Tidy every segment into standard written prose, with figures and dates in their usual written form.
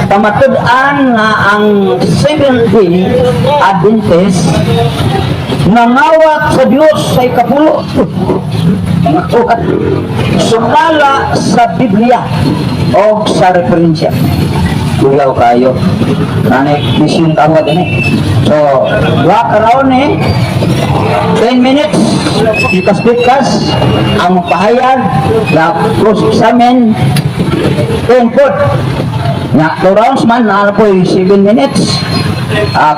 pamatud-an nga ang Seventh-day Adventist nangawat sa Dios sa ikapulo. Nangawat. Sumala sa Biblia o sa referensya. Kuyaw kayo. Nanay, mission tawag ini. So, duha ka round eh. 10 minutes, pikas-pikas, ang pahayag, na cross-examine, 10 pod. Nga, 2 rounds man, na po 7 minutes.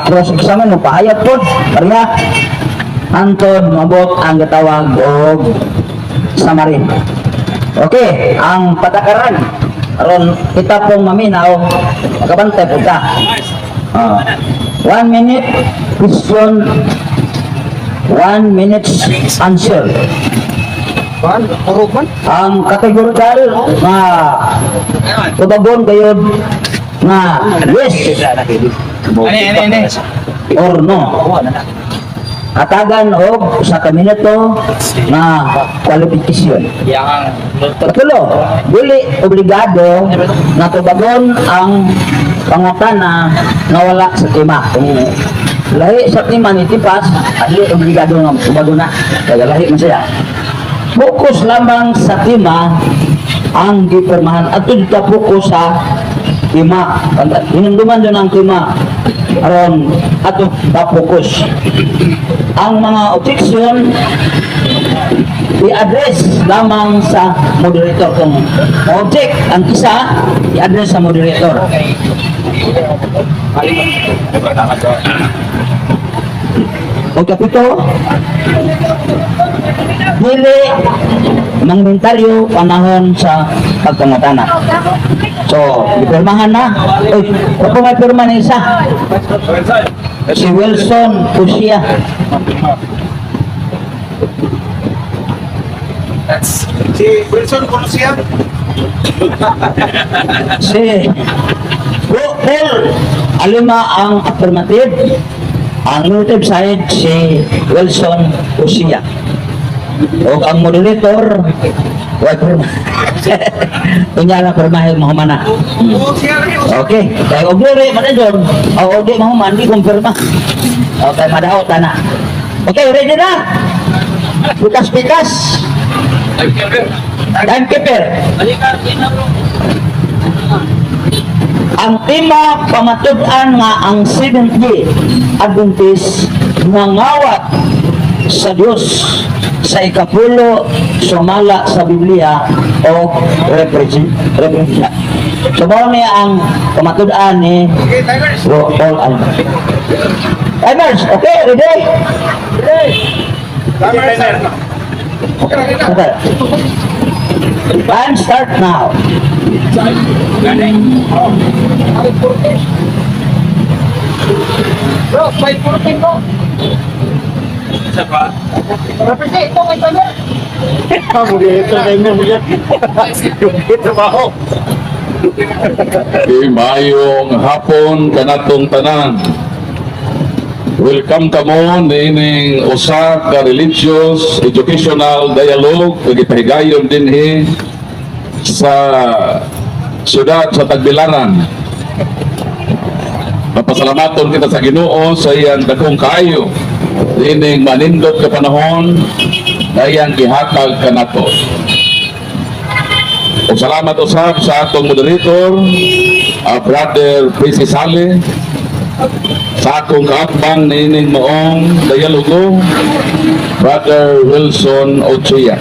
Cross-examine, mo pahayag pod, pareha. Hantod, mabot ang gatawag og summary. Okay, ang patakaran. Aron kita pong maminaw, makabantay po ka. 1 minute question, 1 minute answer. Ang categorical nga tubagon gayod nga yes or no. Hatagan og usa ka minuto nga qualification. Katulo, dili obligado nga tubagon ang pangutana nga wala sa tema. Kung lahi sa tema ni tipas, dili obligado nga tubagon na. Kaya lahi man siya. Focus lamang sa tema ang gipirmahan. Ato dito focus sa tema. Hinumduman doon ang tema aron ato pa-focus. Ang mga objection i-address lamang sa moderator. Kung object ang isa, i-address sa moderator. O kapito, dili mangumentaryo panahon sa pagpangutana. So, gipirmahan na. Uy, ako may pirma na isa. Si Wilson Pusia. Si Wilson Colosia. Si Paul Alima ang affirmative. Ang negative side si Wilson Pusia. O ang moderator, why pirma? Kunya lang pirmahe mahumana. Okay, kay og diri man doon, o di mahuman di kumpirma. Okay, madaot na. Okay, ready na? Pikas-pikas. Timekeeper. Ang tema, pamatud-an nga ang Seventh-day Adventist nangawat sa Dios sa ikapulo sumala sa Biblia o referensya. So mao ni ang pamatud-an ni Okay, timers. Bro Paul Alma. Timers, okay, ready? Timers. Okay. Time start now. Bro, 514 bro. Represent ito kay timer. Okay, maayong hapon kanatong tanan. Welcome kamo niining usa ka religious educational dialogue nga gipahigayon dinhi sa siyudad sa Tagbilaran. Mapasalamaton kita sa Ginoo sa iyang dakong kaayo niining manindot ka panahon na iyang gihatag kanato. O salamat usab sa atong moderator, Brother Prissy Sale, sa akong kaatbang niining maong dialogo, Brother Wilson Ochea.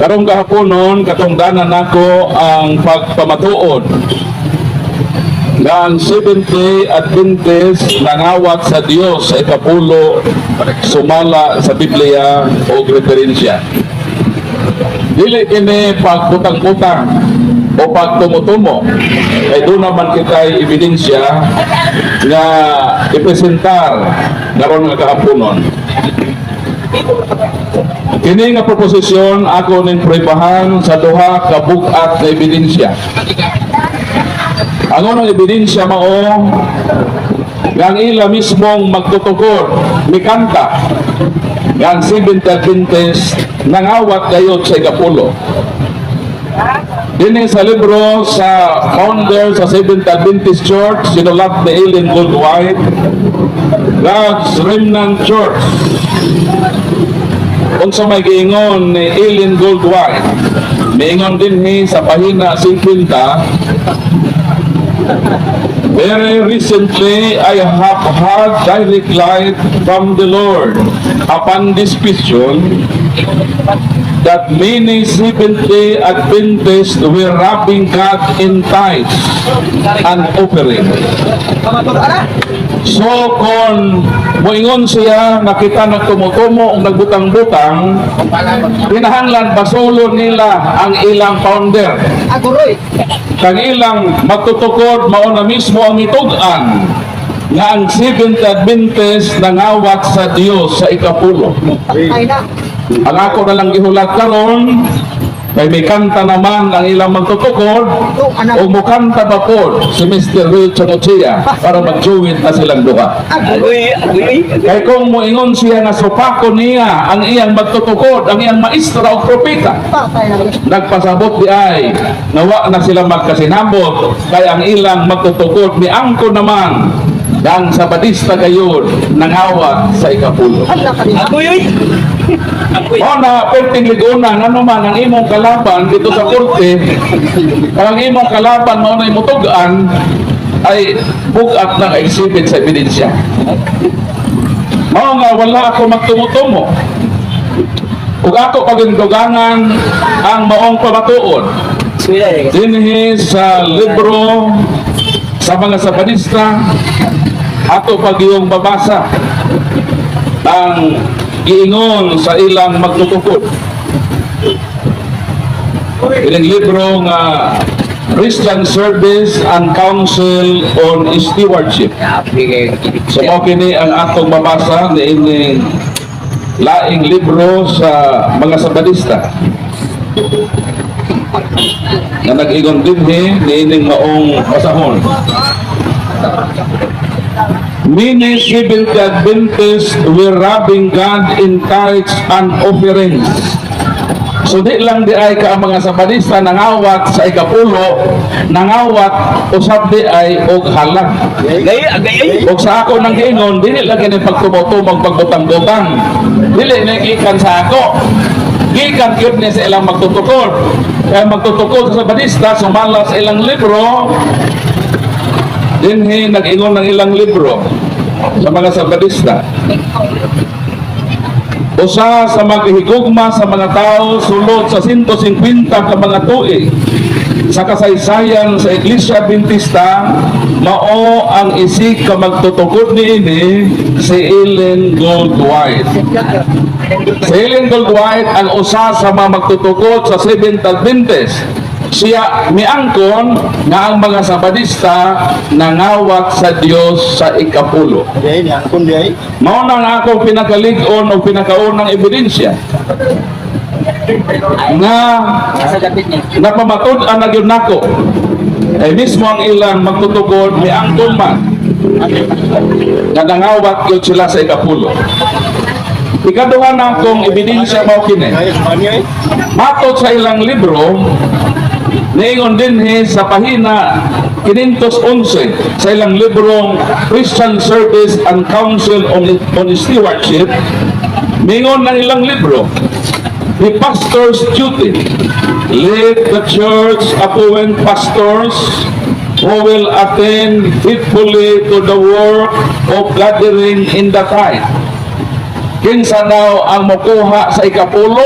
Karong kahaponon, katungdanan nako ang pagpamatuod nga ang Seventh-day Adventist nangawat sa Dios sa ikapulo sumala sa Biblia o referensya. Dili kini pagbutang-butang o pagtumutumo. Kay doon naman kita'y ebidensya nga ipresentar karon nga kahaponon. Kini nga proposisyon ako ning pruebahan sa duha ka bug-at na ebidensya. Ang unang ebidensya mao nga ang ila mismong magtutukod mikanta nga ang Seventh Adventist nangawat gayod sa ikapulo. Dinhi sa libro sa founder sa Seventh Adventist Church, sinulat ni Ellen Gould White, God's Remnant Church. Unsa may giingon ni Ellen Gould White? Miingon dinhi sa pahina 50, "Very recently, I have had direct light from the Lord upon this question that many Seventh-day Adventists were robbing God in tithes and offering." So kung moingon siya nga kita nagtumutumo o nagbutang-butang, kinahanglan basolon nila ang ilang founder. Aguroy. Kang ilang magtutukod mao na mismo ang mitug-an nga ang Seventh Adventist nangawat sa Dios sa ikapulo. Ay na. Ang ako na lang gihulat karon kay may kanta naman ang ilang magtutukod o mukanta pa po si Mr. Wilson Ochea para mag-join na silang duha. Aguroy. Agoy, agoy. Kay kung moingon siya nga supako niya ang iyang magtutukod, ang iyang maestra o propeta, Patay na. Nagpasabot di ay nawa na sila magkasinabot kay ang ilang magtutukod miangko naman ang Sabadista gayon nangawat sa ikapulo. Hala ka din. Agoy, oy. O na perting liguna, ano man ang imong kalaban dito sa korte, ang imong kalaban mao na imutug-an ay bugat ng exhibit sa ebidensya. Mao nga wala ako magtumutumo. Ug ako pagindugangan ang maong pamatuod dinhi sa libro sa mga Sabadista, ato pagyong babasa ang giingon sa ilang magtutukod. Ilang libro nga Christian Service and Council on Stewardship. So mao kini ang atong mabasa niining laing libro sa mga Sabadista nga nag-ingon dinhi niining maong basahon. "Many Seventh Adventists were robbing God in tithes and offerings." So di lang di ay ka ang mga Sabadista nangawat sa ikapulo, nangawat usab di ay og halag. Gay, agay, ay. Og sa ako nang giingon, dili lang kini pagtumutumog, pagbutang-butang. Dili na gikan sa ako. Gikan gyud ni sa ilang magtutukod. Kaya magtutukod sa Sabadista, sumala sa ilang libro, dinhi nag-ingon ng ilang libro sa mga Sabadista. "Usa sa maghigugma sa mga tao sulod sa 150 ka mga tuig sa kasaysayan sa Iglesia Adventista mao ang isig ka magtutukod niini, si Ellen Gould White." Si Ellen Gould White ang usa sa mga magtutukod sa Seventh Adventist. Siya miangkon nga ang mga Sabadista nangawat sa Dios sa ikapulo. Di ay, angkon di ay. Mao na nga akong pinakalig-on o pinakaunang ebidensya nga Sa dapit niya. napamatud-an na gyud nako ay mismo ang ilang magtutukod miangkon man nga nangawat gyud sila sa ikapulo. Ikaduha na akong ebidensya mao kini. Ay, mani ay. Matod sa ilang libro, niingon dinhi sa pahina 511 sa ilang librong Christian Service and Council on Stewardship, niingon ng ilang libro, "The pastor's duty: Let the church appoint pastors who will attend faithfully to the work of gathering in the tithe." Kinsa daw ang mokuha sa ikapulo?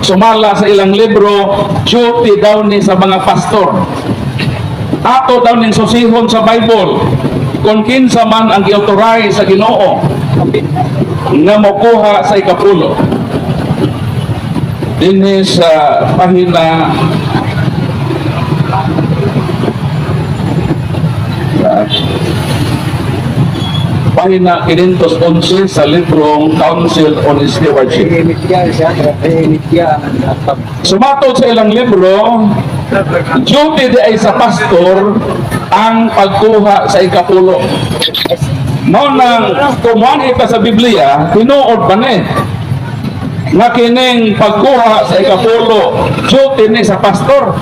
Sumala sa ilang libro, duty daw ni sa mga pastor. Ato daw ning susihon sa Bible kung kinsa man ang giautorize sa Ginoo nga mokuha sa ikapulo. Dinhi sa pahina 511 sa librong Council on Stewardship. Sumatod sa ilang libro, duty di ay sa pastor ang pagkuha sa ikapulo. Mao nang kung ka sa Biblia, tinuod ba ni nga kining pagkuha sa ikapulo, duty ni sa pastor?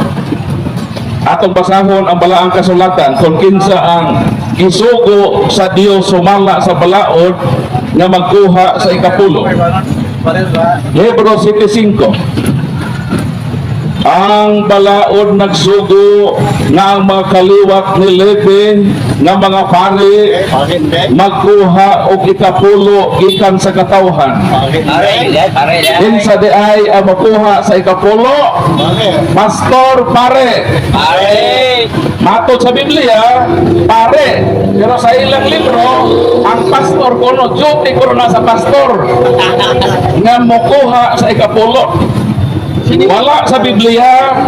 Atong basahon ang balaang kasulatan kung kinsa ang gisugo sa Dios sumala sa balaod nga magkuha sa ikapulo. Hebreos 7:5. Ang balaod nagsugo nga ang mga kaliwat ni Levi nga mga pari magkuha og ikapulo gikan sa katawhan. Kinsa di ay ang makuha sa ikapulo? Pastor, pare. Matod sa Biblia, pare. Pero sa ilang libro, ang pastor kuno, duty kuno na sa pastor nga mokuha sa ikapulo. Wala sa Biblia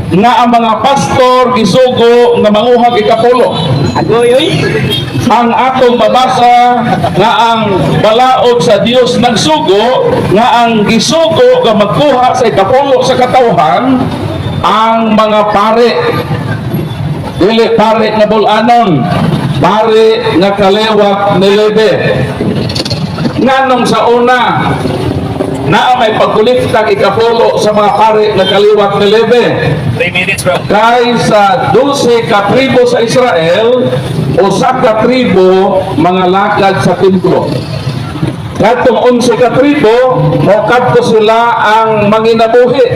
nga ang mga pastor gisugo nga manguhag ikapulo. Ang atong mabasa nga ang balaod sa Dios nagsugo nga ang gisugo nga magkuha sa ikapulo sa katawhan ang mga pare. Dili pare nga bulanon, pare nga kaliwat ni Levi. Nganong sa una naa may pagkolektang ikapulo sa mga pare nga kaliwat ni Levi? 3 minutes, bro. Kay sa 12 ka tribo sa Israel, usa ka tribo mga lakad sa templo. Kadtong 11 ka tribo, mokadto sila ang manginabuhi.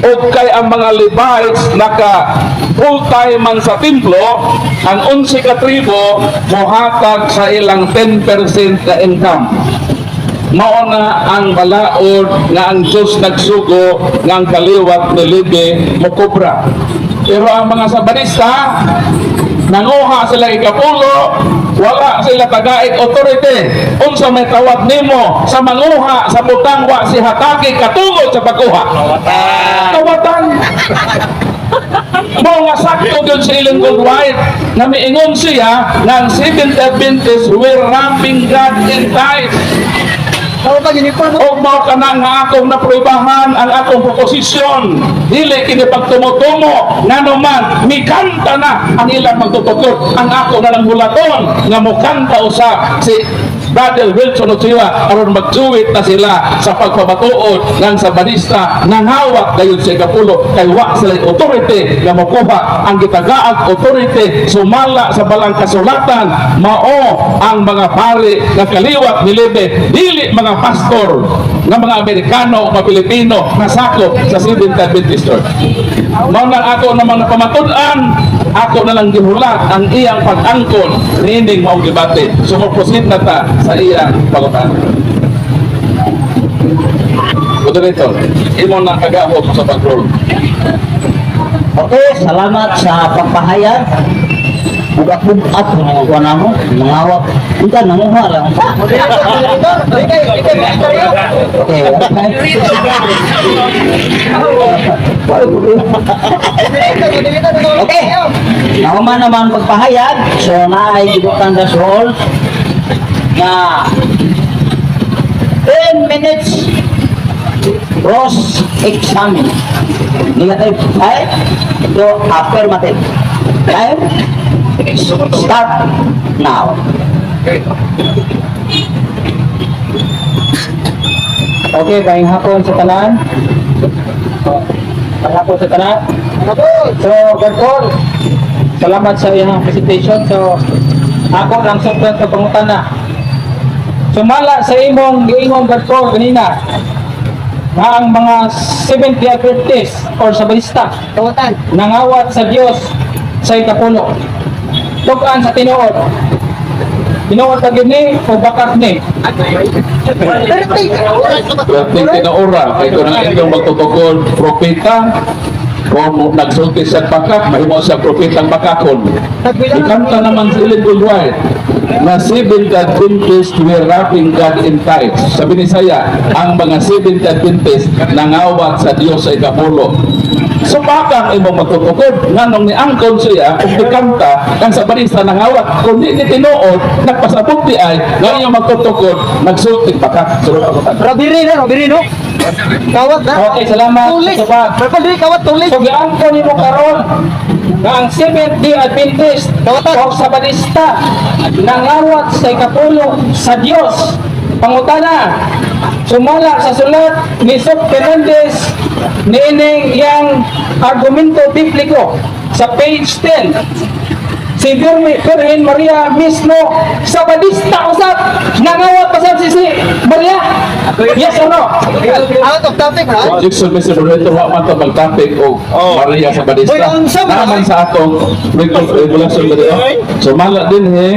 O kay ang mga Levites naka full time man sa templo, ang 11 ka tribo mohatag sa ilang 10% na income. Mao na ang balaod nga ang Diyos nagsugo nga ang kaliwat ni Levi mokobra. Pero ang mga Sabanista, nanguha sila ikapulo, wala sila tagaig authority. Unsa may tawag nimo sa manguha sa butang wa si hatagi katungod sa pagkuha? Kawatan. Mao nga sakto gyud si Ellen G. White nga miingon siya nga ang Seventh Adventists were robbing God in tithe. Kawatan uniform. Og mao kana nga akong napruebahan ang akong proposisyon. Dili kini pagtumo-tumo, ngano man mikanta na ang ilang magtutukod. Ang ako na lang hulaton nga mokanta usa si Brother Wilson Ochoa aron magjuwit na sila sa pagpamatuod ng Sabanista nangawat dayon sa ikapulo kay wa sila authority nga mokuha ang gitagaag authority sumala sa balang kasulatan mao ang mga pari nga kaliwat ni Levi, dili mga pastor nga mga Amerikano o mga Pilipino nga sakop sa Seventh Adventist Church. Mao nang ako namang napamatud-an, ako na lang gihulat ang iyang pag-angkon niining maong debate. So mo-proceed na ta sa iyang pangutana. Moderator, imo na kagahom sa pag-roll. Okay, salamat sa pagpahayag. Bugat-bugat mo nga kuha namo, mangawat. Unta nanguha lang ta. Moderator, moderator. Ikay, ikay, moderator. Okay. Moderator, moderator. Okay. Nahuman naman pagpahayag, so naay gibutan sa roll na 10 minutes cross examine. Negative 5 to affirmative. Time start now. Okay, maayong hapon sa tanan. Maayong hapon sa tanan. So, Bertol, salamat sa iyang presentation. So, ako lang sa sa pangutana. Sumala sa imong giingong, Bertol, kanina nga ang mga 70 Adventists or Sabalista Kawatan. nangawat sa Dios sa ikapulo. Tug-an sa tinuod. Tinuod ka gyud ni o bakak ni? Perting tinaura, kay kung ang inyong magtutukod propeta, kung nagsulti siya bakak, mahimo siya propetang bakakon. Ikanta naman si Ellen G. White na Seventh Adventist were robbing God in tithes. Sabi ni saya, ang mga Seventh Adventist nangawat sa Dios sa ikapulo. So bakang imong magtutukod, nganong niangkon siya, kung dikanta, kang sa barista nangawat, kung di ni tinuod, nagpasabot di ay, nga iyong magtutukod, nagsulti bakak. Sulod ako tanan. Robbery na, robbery no? Kawat na. Okay, salamat. Tulis. Tubag. Bertol, dili kawat tulis. So giangkon nimo karon nga ang Seventh Day Adventist Kawatan. o Sabalista nangawat sa ikapulo sa Dios. Pangutana, sumala sa sulat ni Sob Fernandez Niining iyang argumento bibliko sa page 10. Si Virgin Maria mismo Sabadista usab, nangawat pa sab si Maria. Yes or no? Out of topic, ha? Objection, Mr. Moderator, wa man to mag-topic og Maria sa Badista. Uy, unsa man, Naman ay? sa atong regulation ba dito? So mala din he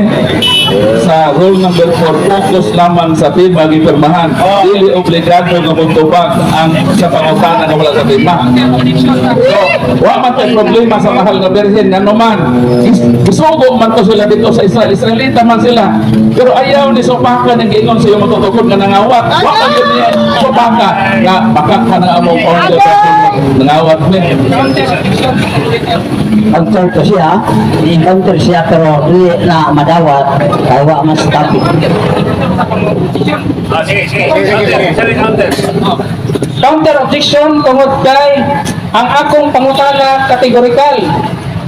sa rule number 4, focus lamang sa tema gipirmahan. Dili obligado nga motubag ang sa pangutana nga wala sa tema. So, wa man tay problema sa mahal nga birhen ngano man. Gisugo man to sila dito sa Israel. Israelita man sila. Pero ayaw ni supaka ng giingon sa iyong matutukod nga nangawat. Wa man yun niya supaka nga makakha ng among order nangawat ni. Counter ko siya, i-encounter siya pero dili na madawat kay wa man sa topic. Ah, sige, sige. Counter, sige, counter. Counter objection tungod kay ang akong pangutana kategorikal.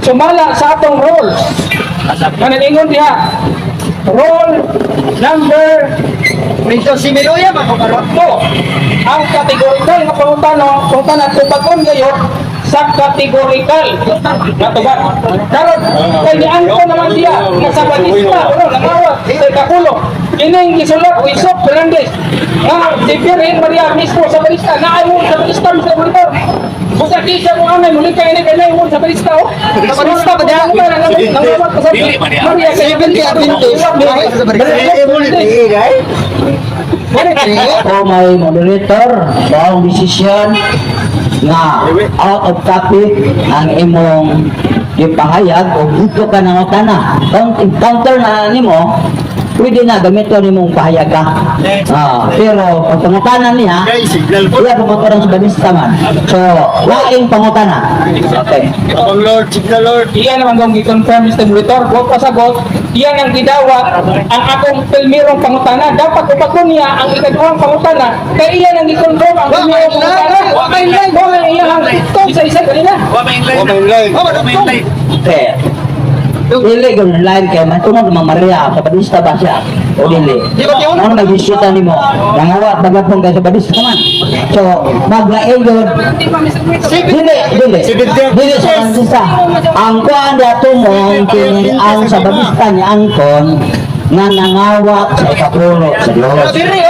Sumala sa atong rules. Kananingon diha. Rule number Medyo si Miloya, mga kaparot. 2. Ang kategorikal nga pangutana tubagon gayud sa kategorikal nga tubag. Karon kay niangko naman diha nga sa Batista uno nangawat sa ikapulo. Kining gisulat ni Isop Fernandez nga si Virgen Maria mismo sa Batista naay mo sa Batista, Mr. Monitor. Busa di siya mo anay muli kay ini kay mo sa Batista oh. Sa Batista ba diha? Nangawat pa sa Maria kay Seventy Adventist. Sa Batista. O may moderator, baong desisyon nga out of topic ang imong gipahayag o dito ka nang utana. Counter na nimo, pwede na gamiton nimong pahayag ka. Ah, pero pag pangutana niya, iya pangutana sa Badista man. So, laing pangutana. Okay. Abang Lord, signal Lord. Iya naman kong gi-confirm, Mr. Monitor, huwag pasagot, iyan ang gidawat ang akong pilmirong pangutana. Dapat upagon niya ang ikaduhang pangutana, kay iyan ang gi-confirm ang Wa pilmirong may pangutana. line! Wa may line! Wa may iya ang isa-isa kanina. Wa may line. Wa may line. Okay. Dili gyud line kay man tungod mga Maria sa Badista ba siya o dili. Di ba tiyon? Ano mag-isuta nimo? Nangawat bagapon kay sa Badista man. So, maglain gyud. Dili, dili. Dili sa Badista. Ang kuan dato mo kini ang sa Badista ni angkon nga nangawat sa ikapulo sa Dios.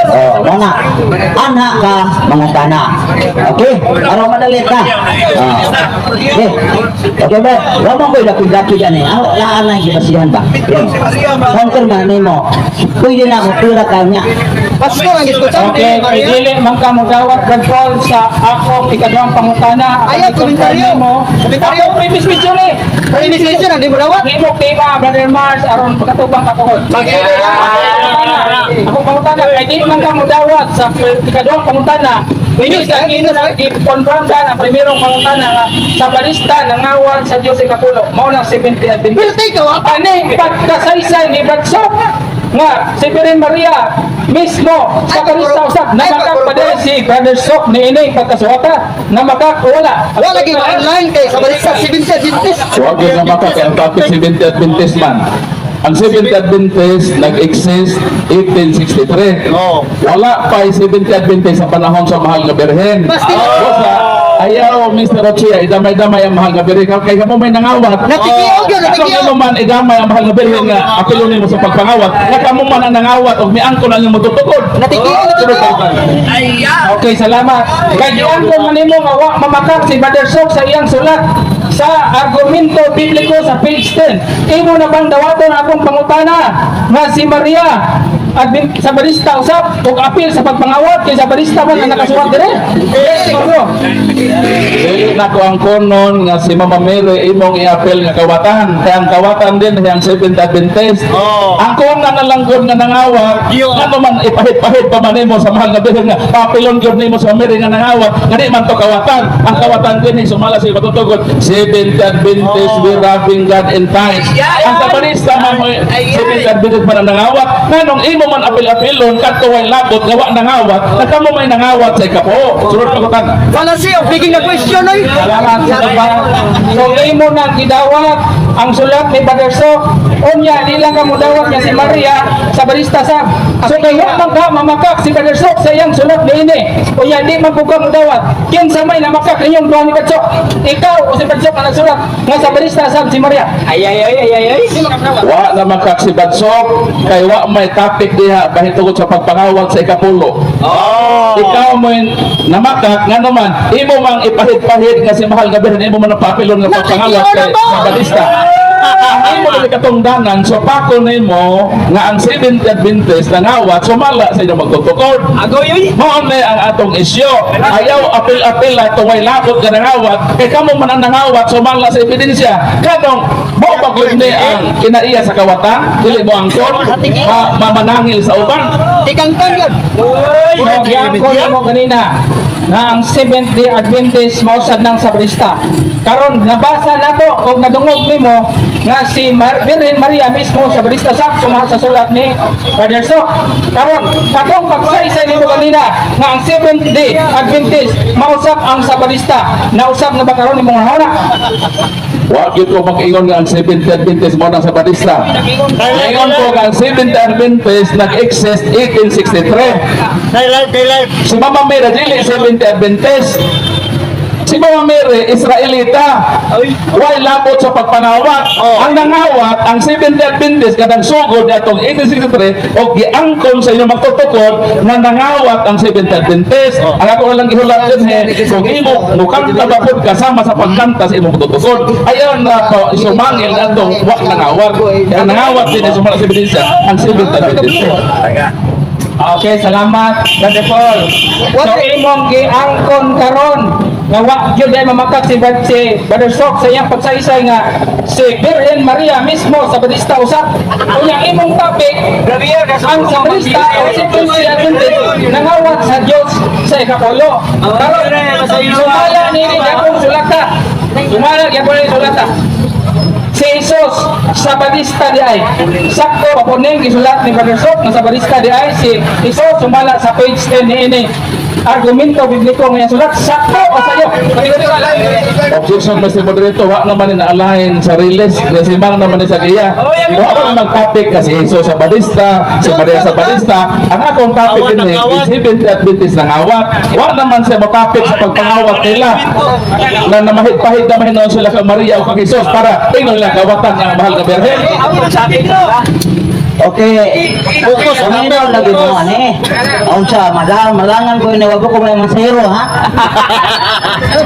Oh, mana. Ana ka mangutana. Okay? Aron madali ka. Oh. Okay. Okay ba? Wa mo ko'y dapig-dapig ani. Ang laan lang gibasihan ba? Counter man nimo. Pwede na ako pira ka niya. Pasko ang gisgutan. Okay, kay dili man ka mogawat, Brad Paul, sa akong ikaduhang pangutana. Ang Ayaw, i-confirm komentaryo. nimo. Komentaryo. Ako previous video ni. Previous video, hindi mo dawat. Himok tema, Brother Mars, aron pagkatubang kakuhod. Ako pangutana, kay di man ka modawat sa ikaduhang pangutana. Which ang ino na i-confirm ka ang primerong pangutana nga sa balista nangawat sa Diyos ikapulo. Mao na 70 Adventist. Pero take ah. Ani pagkasaysay ni Brad Sok nga si Virgin Maria mismo sa Ay, Karista usab ay, namakak pa din si Brother Sok ni ini pagkasuwata namakak o wala. Wala lagi online kay sa Batista 70 Adventist. Huwag yun na maka kay ang topic Seventh Adventist man. Ang Seventh Adventist nag-exist 1863. Wala pa yung Seventh Adventist sa panahon sa mahal nga birhen. Basta- Basta, ayaw, Mr. Ochia, idamay-damay ang mahal nga birhen. Kay kamo may nangawat. Natikiog yun, Ano natikiog. mo man idamay ang mahal nga birhen nga apilon mo sa pagpangawat. Nga kamo man ang nangawat og miangkon ang imong matutukod. Natikiog, natikiog. Okay, salamat. Kay giangkon man nimo nga wa mamakak si Brother Sok sa iyang sulat sa argumento bibliko sa page 10. Imo na bang dawaton akong pangutana nga si Maria Advent sa barista usab ug apil sa pagpangawat kay sa barista man ang nakasuwat dire? Yes or no? Dili na ko ang konon nga si Mama Mary imong i-apel nga kawatan. Kaya ang kawatan din ang Seventh Adventist. Ang konon na lang gud nga nangawat, ngano man ipahid-pahid pa man nimo sa mahal nga birhen nga papilon gyud nimo sa Mary nga nangawat, nga di man to kawatan. Ang kawatan din sumala sa patutugod Seventh Adventist, we loving God in times. Ang kabalista man mo Seventh Adventist man ang nangawat, nganong imo man apil-apilon kadto way labot nga wa nangawat, nga kamo may nangawat sa ikapo. Sunod pa ko tan. Wala siya, begging na question oy. Salamat sa tubang. So imo nang gidawat ang sulat ni Brother Sok. Unya di lang ka modawat niya si Maria sa barista sa So kay wa man ka mamakak si Brother Sok sa iyang sulat niini. Unya di man pud ka modawat. Kinsa may namakak inyong duha ni Brother Sok? Ikaw o si Brother Sok ang nagsulat nga Sabarista sab si Maria? Ay, ay, ay, ay, ay, ay. Wa na makak si Badsok kay wa may topic diha bahintungod sa pagpangawat sa ikapulo. Oh. Ikaw mo namakak nga naman imo mang ipahid-pahid nga si mahal nga birhen, imo man ang papilon nga pagpangawat kay Sabarista. Ang imo dili katungdanan, so pako nimo nga ang Seventh Adventist nangawat sumala sa inyong magtutukod. Agoy, oy. Mao na ang atong isyo. Ayaw apil-apil la tuway labot nga nangawat kay kamo man ang nangawat sumala sa ebidensya. Kanong mo pagud ni ang kinaiya sa kawatan, dili mo angkon, mamanangil sa uban. Tikangkang yan. So, giangkon mo kanina na ang Seventh Day Adventist mausad ng Sabrista. Karon nabasa nato o nadungog nimo nga si Virgin Maria mismo Sabrista sa suma sa sulat ni Brother Sok. Karon katong pagsaysay nimo kanina nga ang Seventh Day Adventist mausap ang Sabarista. Nausap na ba karon imong huna? Wa gyud ko mag-ingon nga ang Seventh Adventist mo nang Sabatista. Ingon ko nga ang Seventh Adventist nag-exist 1863. Daylight, daylight. Si Mama Mary dili Seventh Adventist. Si Mama Mary, Israelita. Way labot sa pagpanawat. Ang nangawat, ang Seventh Adventist kadang sugod atong 1863 og giangkon sa inyong magtutukod nga nangawat ang Seventh Adventist. Ang ako lang gihulat yun he, kung imo mukanta ba pud kasama sa pagkanta sa imong pagtutukod, ayaw na pa sumangil atong wa nangawat. Ang nangawat din ay sumala sa ebidensya ang Seventh Adventist. Okay, salamat, Brother Paul. So, imong giangkon karon nga wa gyud ay mamakak si Brother Sok sa iyang pagsaysay nga si Virgin Maria mismo sa Batista usap. Unya imong topic ang Sabrista o si Seventh Adventist nangawat sa Dios sa ikapulo. Karon sumala nini gyapon sulata. Sumala gyapon ni sulata. Si Jesus sa Batista di ay. Sakto papuning gisulat ni Brother Sok nga sa Batista di ay si Jesus sumala sa page 10 niini. Argumento bibliko nga iyang sulat sakto o sayo. Objection, Mr. Moderator, wa naman ni na-align sa release, kasi mang naman ni sa iya. Wa man mag-topic kasi Jesus sa Batista, si Maria sa Batista. Ang akong topic Awat din ang eh, awat. is Seventh Adventist ng awat. Wa naman siya matapik sa pagpangawat nila. Na namahid-pahid na mahinoon sila kay Maria o kay Jesus para tingnan nila kawatan ng mahal na Birhen. Okay. Focus, Paminaw lagi mo ani. Unsa madal malangan ko ini wag ko may masero ha.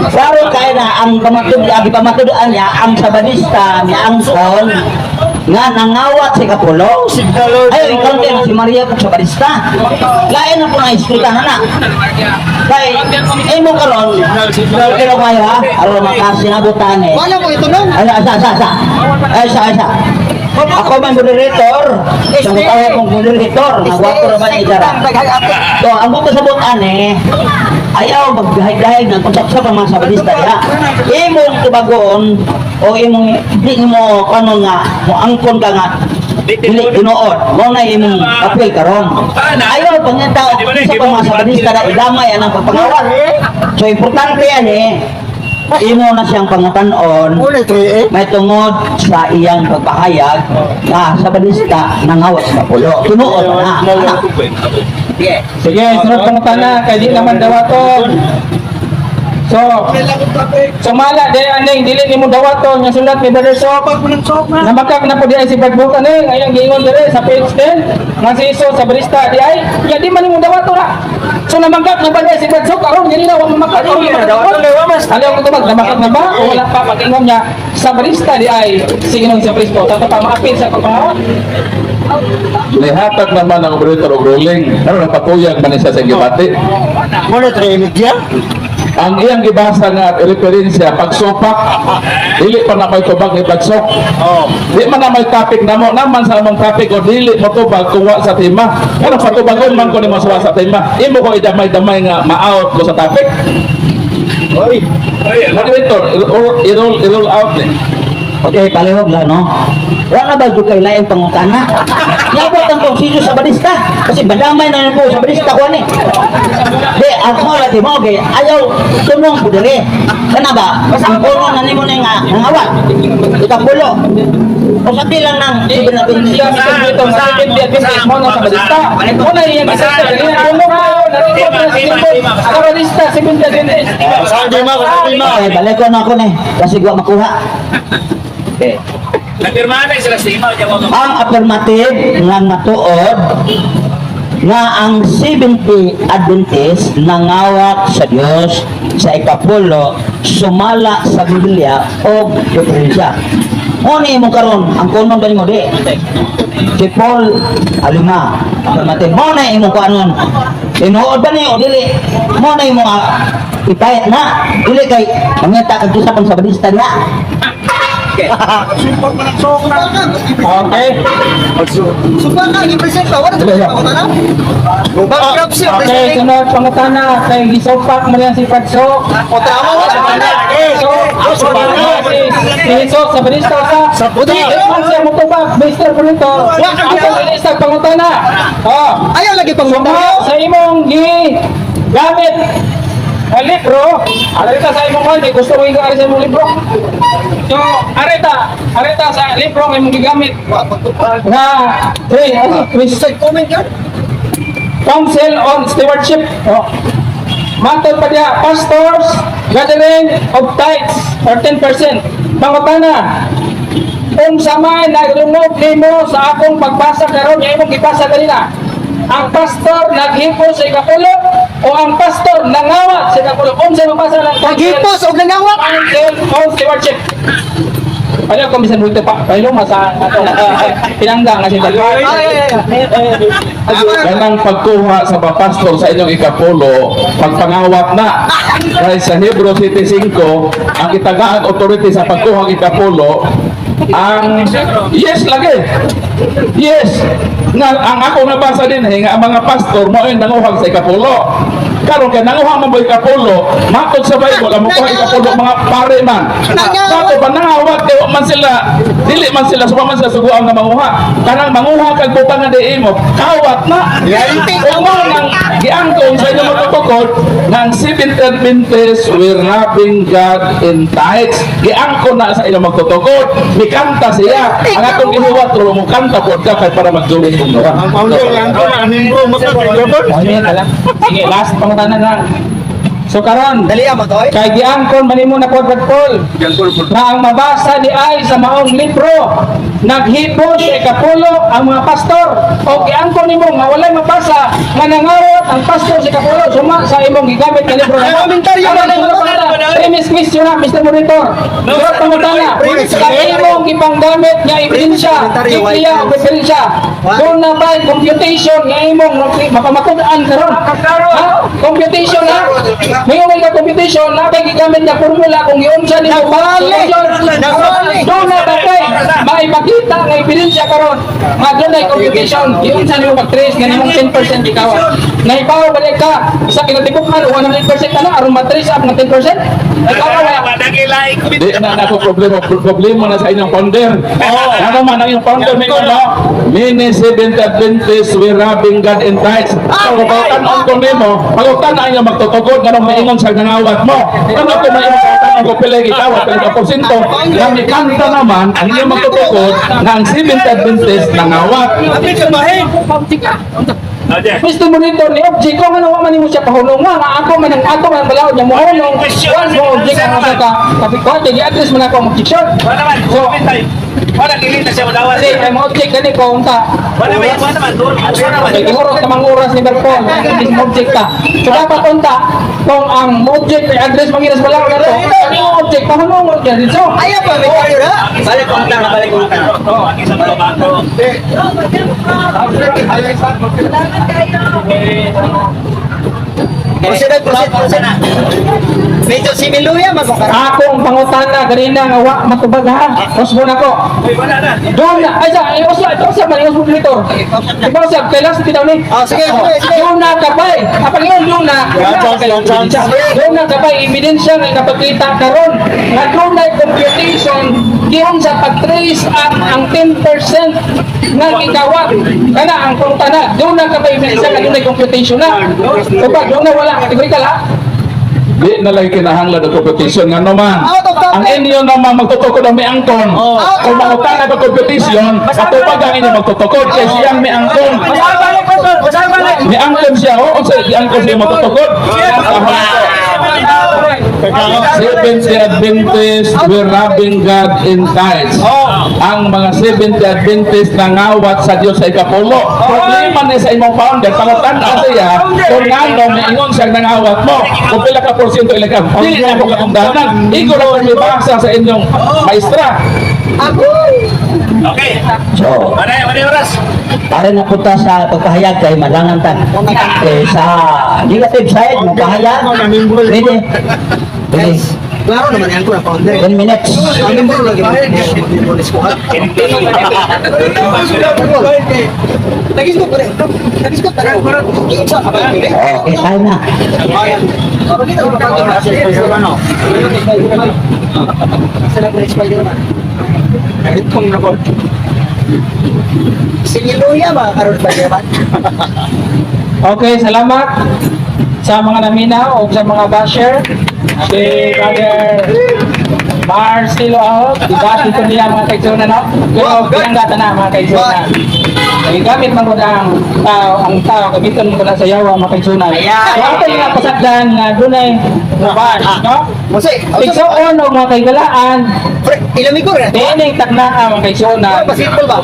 Klaro kay na ang pamatud ang pamatudan niya ang Sabanista niya ang angkon nga nangawat si Kapulo. Ay, ikaw si Maria po Sabanista. Lain na po ang iskultahan na. Kay imo karon, pero kayo ha, aron makasinabutan eh. Wala mo ito nung. Ay, asa, asa, asa. Ay, asa, asa. Ako man moderator. Sa tawag kong moderator, nagwapo ra man idara. So, ang buto sa butan eh, ayaw magdahay-dahay ng usap sa mga Sabalista diha. Imong tubagon o imong di mo ano nga, mo angkon ka nga dili tinuod. Mo na imong apil karon. Ayaw pangita sa mga Sabalista na idamay anang pagpangawat. So importante yan eh. Imo na siyang pangutanon Uli, 3 may tungod sa iyang pagpahayag na sa balista nangawas sa pulo. Tinuod na. Anak. Sige, sunod pangutana kay di naman dawaton. So, sumala di aning dili nimo dawaton nga sulat ni Brother Sok. Namakak na po di ay si Brad Bukan eh, ngayong giingon dire sa page 10 nga si Jesus sa barista di ay, ya di man nimo dawaton ra. So namanggap na ba di ay si Brad Sok aron dili na wa mamakak. Ayaw ko tumag, namakak na ba o wala pa pag-ingon niya sa barista di ay si Ginoong sa Kristo. Tato pa maapil sa pagpangawat. Lihatag naman ang moderator og ruling. Ano napatuyag man siya sa gibati. Muna, 3 media. Ang iyang gibasa nga referensya pagsupak, dili pa na may tubag ni pagsok. Oh. Di man na may topic namo naman sa among topic o dili mo tubag kung wa sa tema. Pero patubagon man ko nimo sa wa sa tema. Imo ko idamay-damay nga ma-out ko sa topic. Oy. Moderator, i-roll out ni. Okay, palihog lang, no? Wala ba jud kay laing pangutana? Niabot ang konsilyo sa barista. Kasi badamay na po sa barista ko ani. Di, ako lagi mo, okay. Ayaw, tunong ko diri. Kana ba? Ang puno na nimo na nga, nangawat. Ikapulo. O sabi lang ng Siya, Mr. Brito, nga 70 Adventist mo na sa barista. Muna iyang gisasta, ganyan. Puno ka, narikot na sa simbol. Sa barista, 70 Adventist. Saan di ma? Saan di ma? Okay, balik ko na ako ni. Kasi wa makuha. Okay. Nagpirmahan na sila sa imaw. Ang affirmative nga matuod nga ang 70 Adventist nangawat sa Dios sa ikapulo sumala sa Biblia o referensya. Ngunit mo karon ang kunon ba nimo di? Si Paul Alima affirmative. Mo na imo kanon. Tinuod ba niyo o dili? Mo na imo ipayat na. Dili kay mangita kag usa pang sabadista niya. Okay. Supa ka, i-present pa. Wala sa pangutana. Bankruptcy, Okay, present. sunod pangutana kay gisopak mo yan si Pagso. O tama, wala. So, si Jesus sa barista sa Buti. Man siya mutubag, Mr. Brito. Ang barista pangutana. Oh. Ayaw lagi Suma pangutana. sa imong gi gamit nga libro, arita sa imong kwan, gusto ko ari sa imong libro. So, arita, arita sa libro nga imong gigamit. Nga, three, ano, three, Comment yun. Council on Stewardship. Oh. Matod pa niya, pastors, gathering of tithes, or 10%. Pangutana, kung sa may naglungog nimo sa akong pagbasa karon nga imong gibasa kanina, ang pastor naghipos sa ikapulo o ang pastor nangawat sa ikapulo? Unsa mabasa ng Council, Naghipos og nangawat. Council on Stewardship? Ano kung bisan multo pa, pailo masa ato pinangga nga siya. Ay, ay, ay, ay. Kanang pagkuha sa pastor sa inyong ikapulo, pagpangawat na. Dahil sa Hebrew City 5, ang itagaang authority sa pagkuha ng ikapulo, ang yes lagi. Yes. Nga ang ako nabasa din eh, nga ang mga pastor mao yung nanguhag sa ikapulo. Karon kay nanguha man mo ikapulo, matod sa Bible ang mukuha ikapulo mga pare man. Kato pa nangawat kay wa man sila, dili man sila suba man sila suguan nga manguha. Kanang manguha kag butang nga di imo, kawat na. Ug mao nang giangkon sa inyong matutukod ng Seventh Adventist we're loving God in tithes. Giangkon na sa inyong magtutukod. Mikanta siya. Ang atong gihuwat ro mo kanta pod ka kay para magduling kung gawa. Ang founder lang ko, ang membro, makakagabon. Sige, last pangutana na lang. So karon, Dali mo to. kay giangkon man nimo na Quadrat Paul na ang mabasa ni ay sa maong libro naghipos sa ikapulo ang mga pastor o giangkon nimo nga walay mabasa nga nangawat ang pastor sa ikapulo suma sa imong gigamit nga libro. Ay, komentaryo Ano man. na yung pangutana? Premise question na, Mr. Monitor. Sunod pangutana. Sa imong gipanggamit nga ebidensya, Biblia o referensya, doon na ba computation nga imong mapamatud-an karon? Ha? Computation ha? May ka computation na kay gigamit nga formula kung giunsa nimo Nabali! Nabali! Doon na ba kay maipakita nga ebidensya karon nga doon ay computation giunsa nimo pag-trace nga nimong 10% gikawat. Naibaw balik ka sa kinatibuk-an 100% na aron ma-trace up nga 10%. Ikaw wala. Di na na ako problema, problema na sa inyong founder. Ano man ang inyong founder may ano? Many Seventh Adventists were robbing God in tithes. So kung pagtan-on ko nimo, pagtan ang inyong magtutugod nganong maingon sa nangawat mo. Ano kung may imong pagtan ko pila gikawat ang porsyento, nga mikanta naman ang inyong magtutugod nga ang Seventh Adventist nangawat. Mr. Monitor ni object ko nga man nimo siya pahulong nga nga ako man ang ato man ang balaod niya mohulong once mo object ang asa ka tapi ko kay gi-address man ako ang objection. Wala naman. So Wala kilita siya madawat. kasi ay mo object gani ko unta. Wala ba? Wala naman. Wala naman. Kay gihurot namang oras ni Berpol, hindi mo object ka. So dapat unta kung ang mo object ay address manginas balaod na to, ang imong object pahulong niya dito. Ayaw pa, may kayo na. Balik ko ang balik ko ang Sa mga bangko. Proceed, proceed, proceed. Medyo similuya magkakaroon. Akong pangutana ganina nga wa matubag ha. Usbon ako. Uy, wala na. Doon na, ay sa, ay usab, ito usab, man, usab monitor. Ikaw usab, kay last bitaw ni. Oh, sige, sige, sige. Doon na kabay. Apag yun, doon na. chance, yeah, chance. Doon na kabay, ebidensya nga napakita karon nga doon na computation Giunsa pag-trace ang 10% nga gikawat? Kana ang pangutana. Duna ka ba isa ka dunay computation na? O ba duna wala categorical ha? Di na lang kinahanglan og computation nga naman. Out of topic. Ang inyo naman magtutukod ang miangkon. Kung mangutana ka computation, atubag ang inyo magtutukod kay siyang miangkon. Miangkon siya, oh, unsa miangkon siya magtutukod? Seventh-day Adventist were robbing God in tithes. Ang mga Seventh-day Adventist nangawat sa Dios sa ikapulo. Problema ni sa imong founder, pangutan-a siya kung ngano miingon siya nangawat mo. Kung pila ka porsyento ilang ka. Di na ako katungdanan. Igo ra kung mibasa sa inyong maestra. Okay. So, Wala, wala oras. para na punta sa pagpahayag kay malangan tan. Eh, sa negative side, magpahayag. Pwede. Pwede. Klaro naman yan ko na founder. 10 minutes. Ang membro lagi. Membro ni Skuha. Nagisgot pa rin. Nagisgot pa rin. Okay, time na. Singiluya ba karon Spider-Man? Okay, salamat sa mga naminaw o sa mga basher. Si Brother Marcelo Ahok, diba? Dito niya mga kaigsoon no? Pero pinanggata na mga kaigsoon. Gamit man ko na ang tao, gamiton mo ko na sa yawa mga kaigsoon. So ato yung napasagdan nga dunay bash, no? Mose, Igsoon o mga kaigalaan, pre, ilamig ko rin. dining taknaa mga kaigsoon. Basketball ba?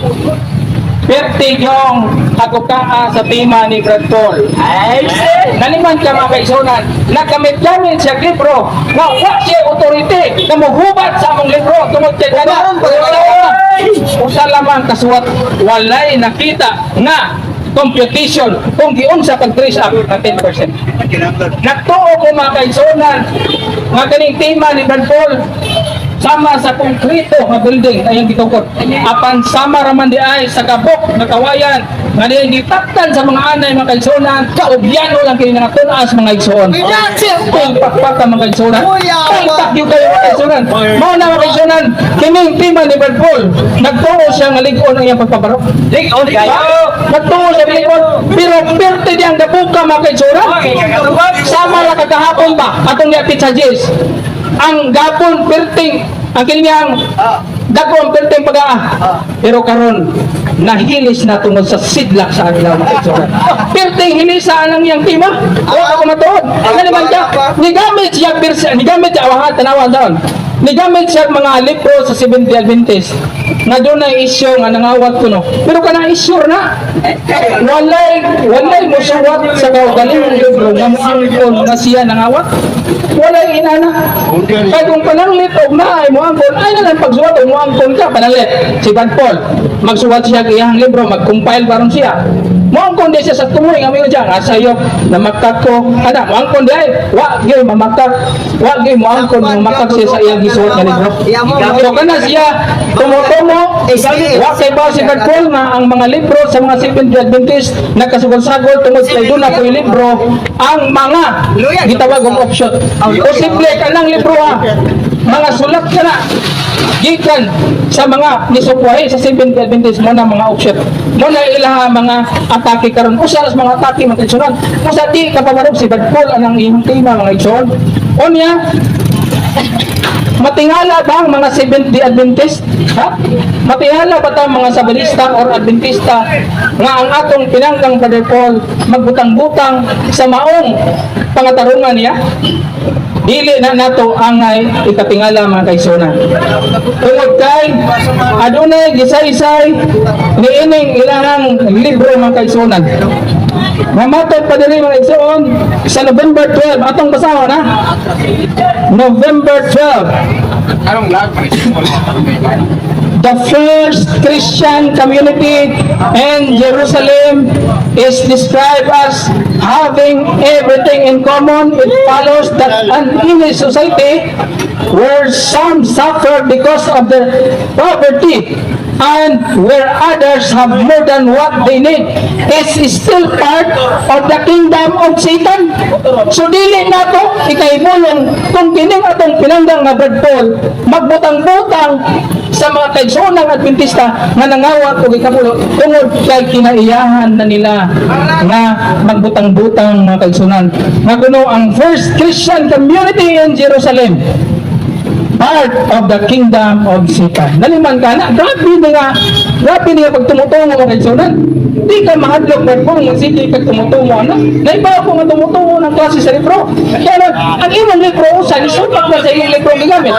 Perti yung kagukaa sa tema ni Brad Paul. Ay, naliman ka mga kaigsunan, nagamit-gamit siya libro, nga wa siya authority na muhubat sa among libro tungod kay kana. Usa lamang kasuwat walay nakita nga computation kung giunsa pag-trace up ng 10%. Nagtuo ko mga kaigsunan nga kaning tema ni Brad Paul sama sa konkreto nga building ay ang gitukod. Apan sama raman di ay sa kabok nga kawayan nga diyang gitaptan sa mga anay mga kaigsunan, kaubyano lang kini nga tun-as mga igsuon. Kung pakpak ka mga kaigsunan, pakpak yun kayo mga kaigsunan. Mao na mga kaigsunan, kining tema ni Brad Paul, nagtuo siya nga lig-on ang iyang pagpabaro. Lig-on kayo. Nagtuo siya nga lig-on, pero perte diyang dabuka mga kaigsunan. Sama ra kagahapon ba atong niapit sa Jis. Ang gapon perting ang kinyang dako ang perting pag-aa. Pero karon nahilis na tungod sa sidlak sa aglaw mga kaigsunan. Perting hilisa ang iyang tima. Wa ako matuod. Ano naman siya? Nigamit siya pirsa, nigamit siya awahan tanawan daon. Nigamit siya mga libro sa Seventh Day Adventist nga doon na isyu nga nangawat kuno. Pero kana issue na. Walay mosuwat sa kaugalingong libro nga moangkon nga siya nangawat. Walay inana. Kay kung pananglit og naay moangkon, ay na lang pagsuwat og moangkon ka pananglit. Si Van Paul magsuwat siya og iyang libro, mag-compile baron siya. Moangkon di siya sa tumoy nga mayo diyan, sayop na makak ko. Ana moangkon di ay wa gyud mamakak, wa gyud moangkon mamakak siya sa iyang gisuwat nga libro. So kana siya tumo-tumo, wa kay ba si Brad Paul nga ang mga libro sa mga Seventh Day Adventist nagkasugol-sagol tungod kay doon na po'y libro ang mga gitawag og offshoot. Posible kanang libro ha, mga sulat ka na gikan sa mga nisukwahi sa Seventh Day Adventist mo na mga offshoot. Mo na ilaha mga atake karon. Usa sa mga atake mga igsoon. Usa di kapabarog si Brad Paul anang iyang tema mga igsoon. Unya, matingala ba ang mga Seventh Day Adventist? Ha? Matingala ba ta mga Sabalista or Adventista nga ang atong pinangkang Brother Paul magbutang-butang sa maong pangatarungan niya? Dili na nato angay ikatingala mga kaigsunan. Tungod kay adunay gisaysay niining ilahang libro mga kaigsunan. Mamatod pa diri mga igsoon sa November 12 atong basahon ha. November 12. The first Christian community in Jerusalem is described as Having everything in common, it follows that an English society where some suffer because of their poverty and where others have more than what they need is still part of the kingdom of Satan. So dili nato ikahimulong kung kining atong pinanggang nga Brad Paul magbutang-butang sa mga kaigsoonang Adventista nga nangawat og ikapulo tungod kay kinaiyahan na nila nga magbutang-butang, mga kaigsunan, nga kuno ang first Christian community in Jerusalem part of the kingdom of Satan. Naliman ka na, grabe ni nga pagtumutungo, mga kaigsunan. Di ka mahadlok ba kung magsige kag tumutungo ano? Naiba ako nga tumutungo ng klase sa libro. Kaya na, ang imong libro usa isupak na sa imong libro gigamit.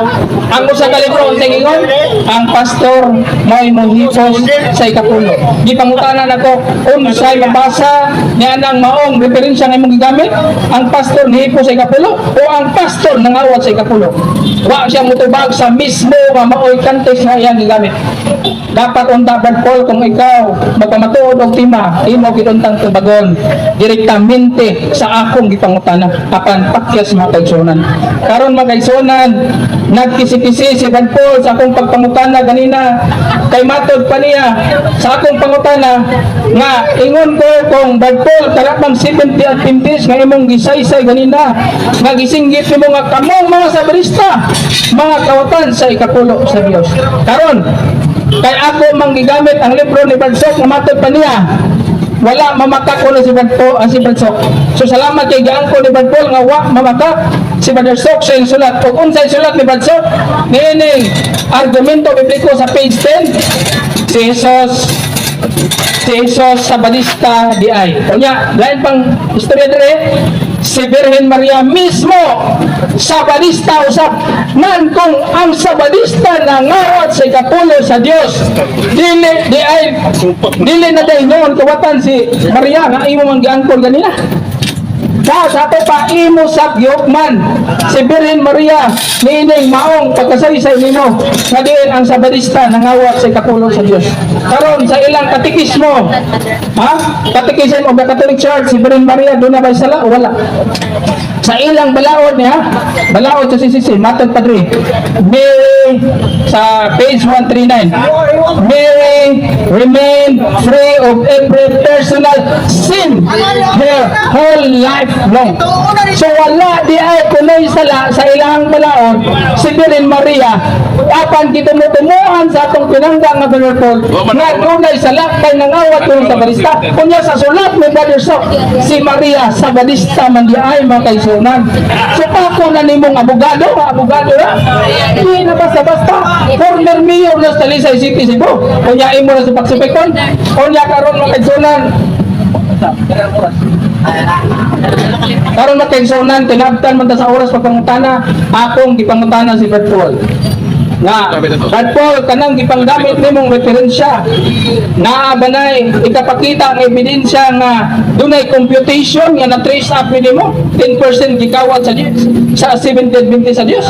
Ang usa ka libro ang ingon, ang pastor mo'y mohipos sa ikapulo. Gipangutanan ako unsay mabasa niya nang maong referensya nga imong gigamit, ang pastor nihipos sa ikapulo o ang pastor nangawat sa ikapulo. Wa siya mutubag sa mismo nga maoy context nga iyang gigamit. Dapat unta, Brad Paul, kung ikaw magpamatuod og tema, imo giduntang tubagon direktamente sa akong gipangutana apan pakyas, mga kaigsunan. Karon, mga kaigsunan, nagkisi-kisi si Brad Paul sa akong pagpangutana ganina kay matod pa niya sa akong pangutana nga ingon ko kung Brad Paul kana bang 70 Adventist nga imong gisaysay ganina nga gisinggit nimo nga kamong mga Sabadista mga kawatan sa ikapulo sa Dios. Karon kay ako manggigamit ang libro ni Brad Sok nga matod pa niya wala mamakak ko na si Brad Paul, si Brad Sok. So salamat kay giangko ni Brad Paul nga wa mamakak si Brad Sok sa iyong sulat. Ug unsay sulat ni Brad Sok? Niining argumento bibliko sa page 10, si Jesus Sabadista di ay. Unya, lain pang istorya dire, si Birhen Maria mismo Sabadista usab. Nan kung ang Sabadista nangawat sa ikapulo sa Dios, dili di ay dili na dahil noon kawatan si Maria nga imo mang giangkon ganina. Sa ato pa imo sa man si Birhen Maria niining maong pagkasaysay nimo nga diin ang Sabadista nangawat sa ikapulo sa Dios. Karon sa ilang katikismo, ha, Catechism of the Catholic Church, si Birhen Maria duna ba sala o wala? Sa ilang balaod niya, balaod sa CCC, matod padre Mary sa page 139, "Mary remained free of every personal sin her whole life long." So wala di ay kunoy sala sa ilang balaod si Birhen Maria apan gitumutumuan sa atong pinangga nga Brother Paul nga dunay sala kay nangawat kuno Sabadista. Kunya sa sulat ni Brother Sok, si Maria Sabadista man di ay, mga kaigsunan. So pako na nimong abogado, abogado na di na basta-basta. Former mayor na sa Talisay City, Cebu, kunya imo na sa pagsipikon. Kunya karon, mga kaigsunan, tinabtan man ta sa oras pagpangutana. Akong gipangutana si Brad Paul nga, "Brad Paul, kanang gipanggamit nimong referensya, naa ba nay ikapakita nga ebidensya nga dunay computation nga na-trace up nimo 10% gikawat sa Dios sa 70 Adventist sa Dios?"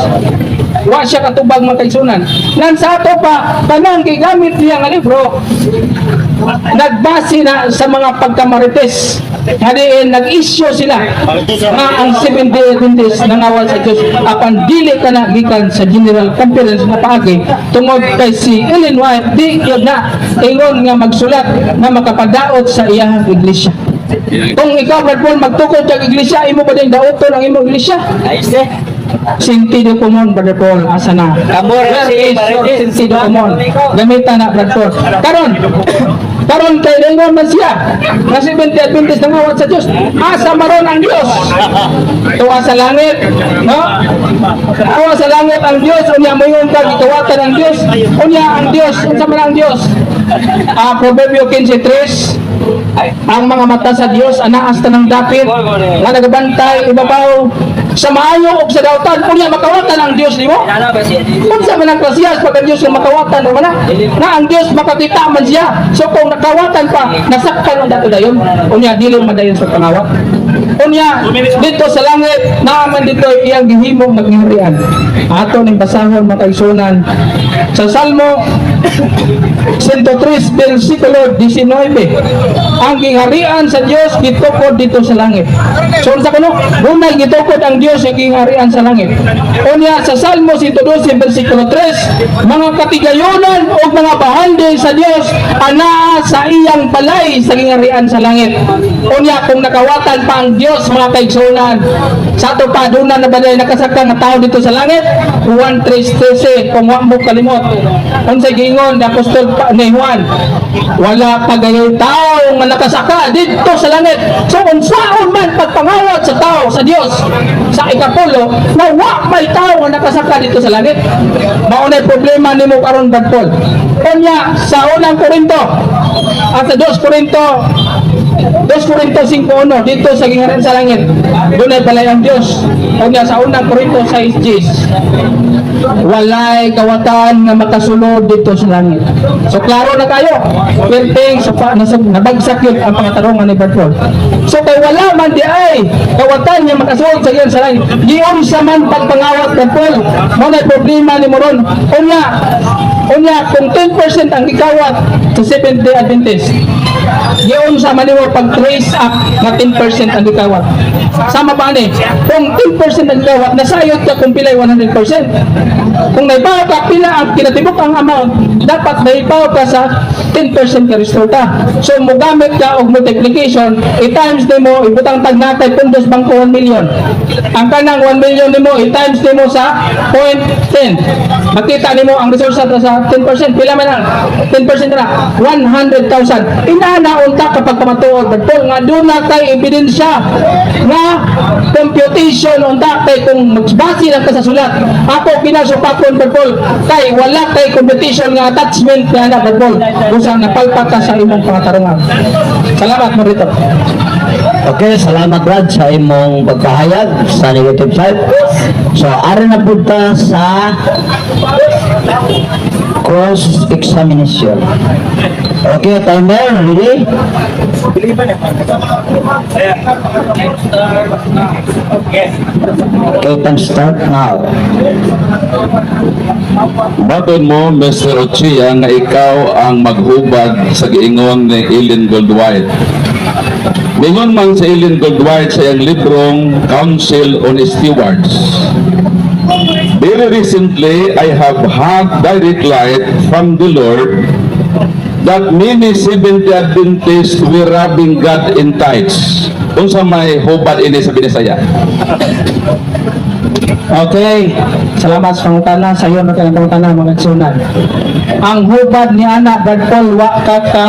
Wa siya katubag, mga kaigsunan. Nan sa ato pa, kanang gigamit niya nga libro nagbase na sa mga pagkamarites nga diin nag-issue sila nga ang Seventh-day Adventist nangawat sa Diyos apan dili ka na gikan sa General Conference nga paagi tungod kay si Ellen White di yun na ingon nga magsulat nga makapadaot sa iyang iglesia. Kung ikaw, Brad Paul, magtukod kag iglesia, imo ba din daoton ang imong iglesia? Ayos eh. Sentido común, Brother Paul, asa na? Where is your sentido común? Gamitan na, Brother Paul. Karon kay lingon man siya nga 70 Adventist nangawat sa Dios. Asa maron ang Dios? Tuwa sa langit, no? Tuwa sa langit ang Dios, unya moingon ka gikawatan ang Dios. Unya ang Dios, unsa man ang Dios? Ah, Proverbio 15:3, ang mga mata sa Dios anaas tanang dapit nga nagabantay ibabaw sa maayo ug sa dautan. Unya makawatan ang Dios nimo? Unsa man ang klasiyas pag ang Dios nga makawatan man na? Na ang Dios makakita man siya. So kung nakawatan pa, nasakpan ang dato dayon. Unya dili man dayon sa pangawat. Unya dito sa langit naaman dito iyang gihimong maghiharian. Ato ning basahon, mga kaigsunan, sa Salmo 103 versikulo 19, ang gingharian sa Dios gitukod dito sa langit. So unsa kuno? Dunay gitukod ang Dios sa gingharian sa langit. Unya sa Salmo 112 versikulo 3, mga katigayonan o mga bahandi sa Dios anaa sa iyang balay sa gingharian sa langit. Unya kung nakawatan pa ang Dios, mga kaigsuonan, sa ato pa duna na ba nakasaka nga tao dito sa langit? Juan 3:13, kung wa mo kalimot, unsay giingon ni Apostol ni Juan? Wala pa gayoy tao nga nakasaka dito sa langit. So unsaon man pagpangawat sa tao sa Dios sa ikapulo na wa may tao nga nakasaka dito sa langit? Mao na problema nimo karon, Brad Paul. Unya sa Unang Korinto at sa 2 Korinto, 2 Korinto 5.1, dito sa gingharian sa langit dunay balay ang Dios. Unya sa Unang Korinto 6.10, walay kawatan nga makasulod dito sa langit. So klaro na kayo. Perting so pa, nabagsak yun ang pangatarungan ni Brad Paul. So kay wala man di ay kawatan nga makasulod sa sa langit, giunsa man pagpangawat, Brad Paul? Mao na problema ni Moron. Unya kung 10% ang gikawat sa Seventh Day Adventist, giunsa man nimo pag trace up nga 10% ang gikawat? Sama pa ni, kung 10% ang gikawat, nasayod ka kung pilay 100%. Kung naibaw ka pila ang kinatibuk ang amount, dapat naibaw ka sa 10% ka resulta. So mogamit ka og multiplication, i-times nimo, ibutang tag natay pundos bangko 1 million. Ang kanang 1 million nimo, i-times nimo sa 0.10. Makita nimo ang resulta sa 10%, pila man ang 10% na? 100,000. Inana unta kapag pamatuod, Paul, nga duna kay ebidensya nga computation unta, kay kung magbase lang ka sa sulat, ako kinasupakon, Paul, kay wala kay computation nga attachment nga na, Paul, kung saan napalpak ka sa imong pangatarungan. Salamat mo rito. Okay, salamat, Brad, sa imong pagpahayag sa negative side. So, ari na pud ta sa cross examination. Okay, timer, ready? Okay, time start now. Baton mo, Mr. Ochia, nga ikaw ang maghubad sa giingon ni Ellen Goldwhite. Mingon man sa Ellen Goldwhite sa iyang librong Council on Stewards, "Very recently, I have had direct light from the Lord that many Seventh Adventists were robbing God in tithes." Unsa may hubad ini sa Binisaya? Okay, salamat sa pangutana. Sa iyo na pangutana, mga igsuonan. Ang hubad ni ana, Brad Paul, wa ka ka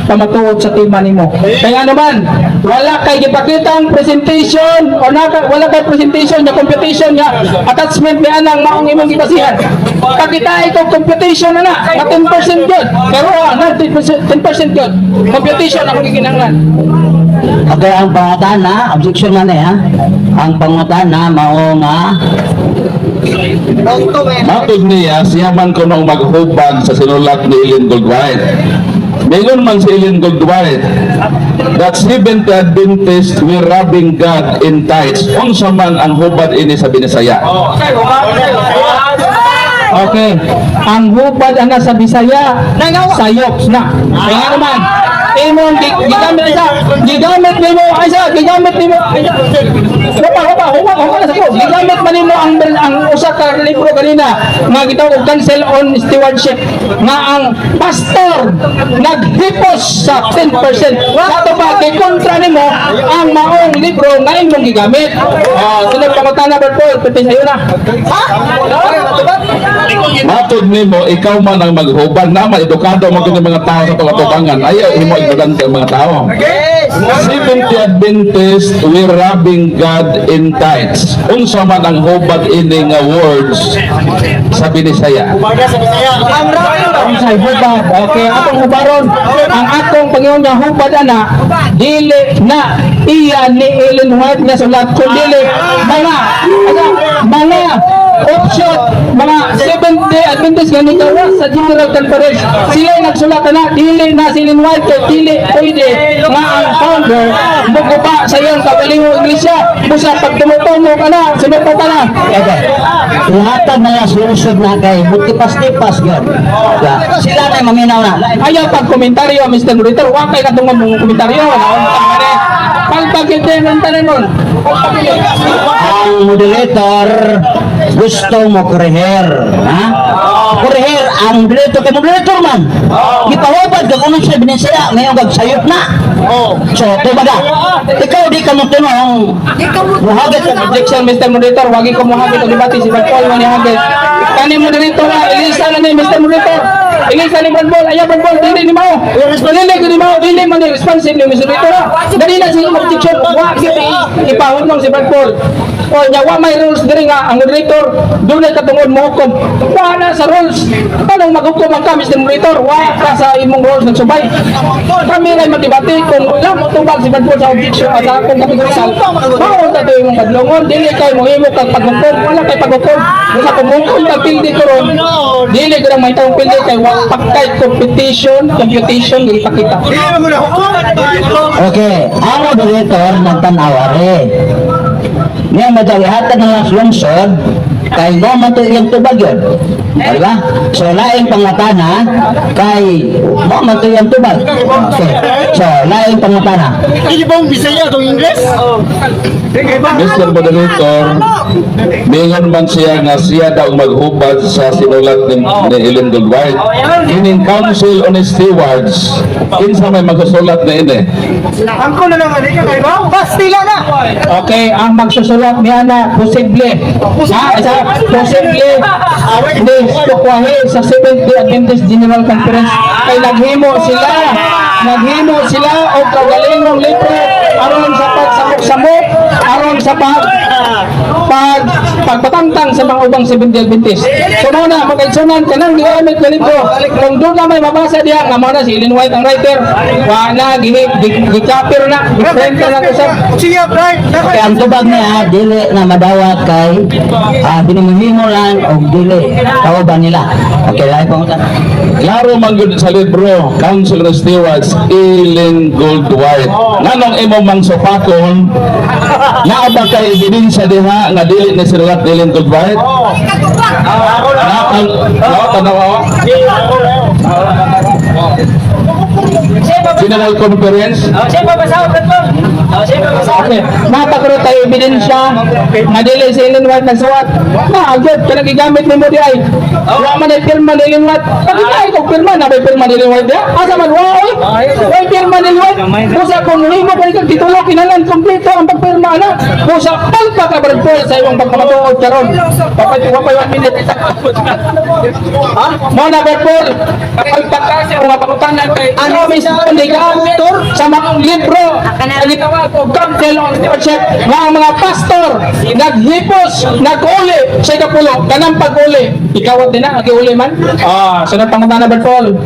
pamatuod sa tema nimo. Kaya naman, wala kay gipakitang presentation o naka, wala kay presentation nga computation nga attachment ni anang maong imong gibasihan. Pakita ikaw computation na na, nga 10% yun. Pero na 10%, 10% yun. Computation ako gikinahanglan. Okay, ang pangutana, objection na ha. Ang pangutana mao nga Matod niya, siya man kuno maghubad sa sinulat ni Ellen Goldwhite. Mingon man si Ellen Goldwhite that Seventh Adventists were robbing God in tithes. Unsa man ang hubad ini sa Binisaya? Okay. Ang hubad ana sa Bisaya, sayop na. Kaya naman, imong gigamit isa, gigamit nimo ay sa gigamit nimo ay sa. Wapa, wapa, wapa, wapa na sa ko. Gigamit man nimo ang usa ka libro kanina nga gitawag og Council on Stewardship nga ang pastor naghipos sa 10%. Kato ba kay kontra nimo ang maong libro nga imong gigamit? Ah, sunod pangutana, Brad Paul, pwede sayo na. Matod nimo, ikaw man ang maghubad naman, edukado mo gini mga tao sa pangatubangan. Ayaw himo ignorante ang mga tao. Seventh Adventist were robbing God in tithes. Unsa man ang hubad ini nga words sa Binisaya? Ang robbing Ang say hubad. Okay, atong hubaron. Ang atong Panginoon nga hubad ana, dili na. iya ni Ellen White nga sulat kundi mga ano, mga offshoot, mga Seventh Day Adventist nga nagawa sa General Conference, sila yung nagsulat na dili na si Ellen White kay dili pwede nga ang founder muguba sa iyong kaugalingong iglesia. Busa pag tumutumo ka na, sinupo ka na. Okay. Ihatag na lang sulusod na kay mutipas-tipas yun. Sila na maminaw na. Ayaw pag komentaryo, Mr. Moderator, wa kay katungod mong komentaryo. Naunta ka ni. Palpag yun ang tanan nun. Ang moderator gusto mo koreher, ha? Koreher ang moderator kay moderator man. Gipahubad kag unong sa binisaya ngayon kag sayop na. So, tubaga. Ikaw di ka mo tunong. Muhagat ka. Objection, Mr. Moderator, wagi ko muhagit og debate si Brad Paul man hagit. Kani moderator na, ilisa na ni Mr. Moderator. Ilisa ni Brad Paul, ayaw Brad Paul, dili ni mao. Dili ni mao, dili man ni responsive ni Mr. Moderator. Dali na siya objection, wa gyud ipahunong si Brad Paul. O nya wa may rules diri nga ang moderator dunay katungod mo hukom. Wa na sa rules. Paano maghukom ang ka, Mr. Moderator? Wa ka sa imong rules nagsubay. Kami ray magdebate kung wala mo tubag si Brad Paul sa objection at sa akong kapital. Mao ta to imong kadlongon, dili kay mohimo kag paghukom, wala kay paghukom. Busa kung hukom kag pildi ko ron, dili ko lang mahitawong pildi kay wa pa kay competition, computation dili pakita. Dili man gud hukom. Okay, ang moderator nagtanawa rin. Ngayon, madalihatag na lang sa lungsod, kay mo man to iyang tubag yun. O, diba? So, laing pangatana, kay mo man to iyang tubag. Okay. So, laing pangatana. Hindi ba ang Bisaya itong Ingles? Mr. Moderator, mingon man siya nga siya daw maghubad sa sinulat ni Ellen G. White. Kining Council on Stewards, kinsa may magsusulat na ini? Angko na lang ani ka kay ba? Bastila na. Okay, ang magsusulat niya na posible. Ha, isa, posible ni Tukwahe sa Seventh Day Adventist General Conference kay naghimo sila. Naghimo sila og kaugalingong libro aron sa pagsamok-samok, aron sa pag pag pagpatangtang sa mga ubang Seventh Day Adventist. So mao na makaigsunan kanang gigamit nga libro. Kung doon na may mabasa diha nga mao na si Ellen White ang writer, wa na gikapir na, giprint na lang usab. Siya, right? Kaya ang tubag niya, dili na madawat kay hinimuhimo lang o dili. Tao ba nila? Okay, laing pangutana. Klaro man gyud sa libro, Council on Stewards, Ellen Gold White. Nganong imo mang supakon, naa ba kay ebidensya diha nga dili ni sinulat ni Ellen Gold White? Na ang na tanaw. General Conference. Okay. Napakaro tayo ebidensya nga dili si Ellen White nagsuwat. Na agad ka nagigamit nimo di ay. Wa man ay pirma ni Ellen White. Pagkita ko pirma na may pirma ni Ellen White diha. Asa man wa oy? Way pirma ni Ellen White. Busa kung himo pa kag titulo kinahanglan kompleto ang pagpirma ana. Busa palpa ka Brad Paul sa imong pagpamatuod karon. Papay wa pa 1 minute. Mo na Brad Paul. Palpa ka sa mga pangutana kay ano mismo ni gamit sa mga libro ang gitawag og Council on Stewardship nga ang mga pastor naghipos, nag-uli sa ikapulo, kanang pag-uli ikaw at din na, uli man. Ah, sunod pangutana, Brad Paul.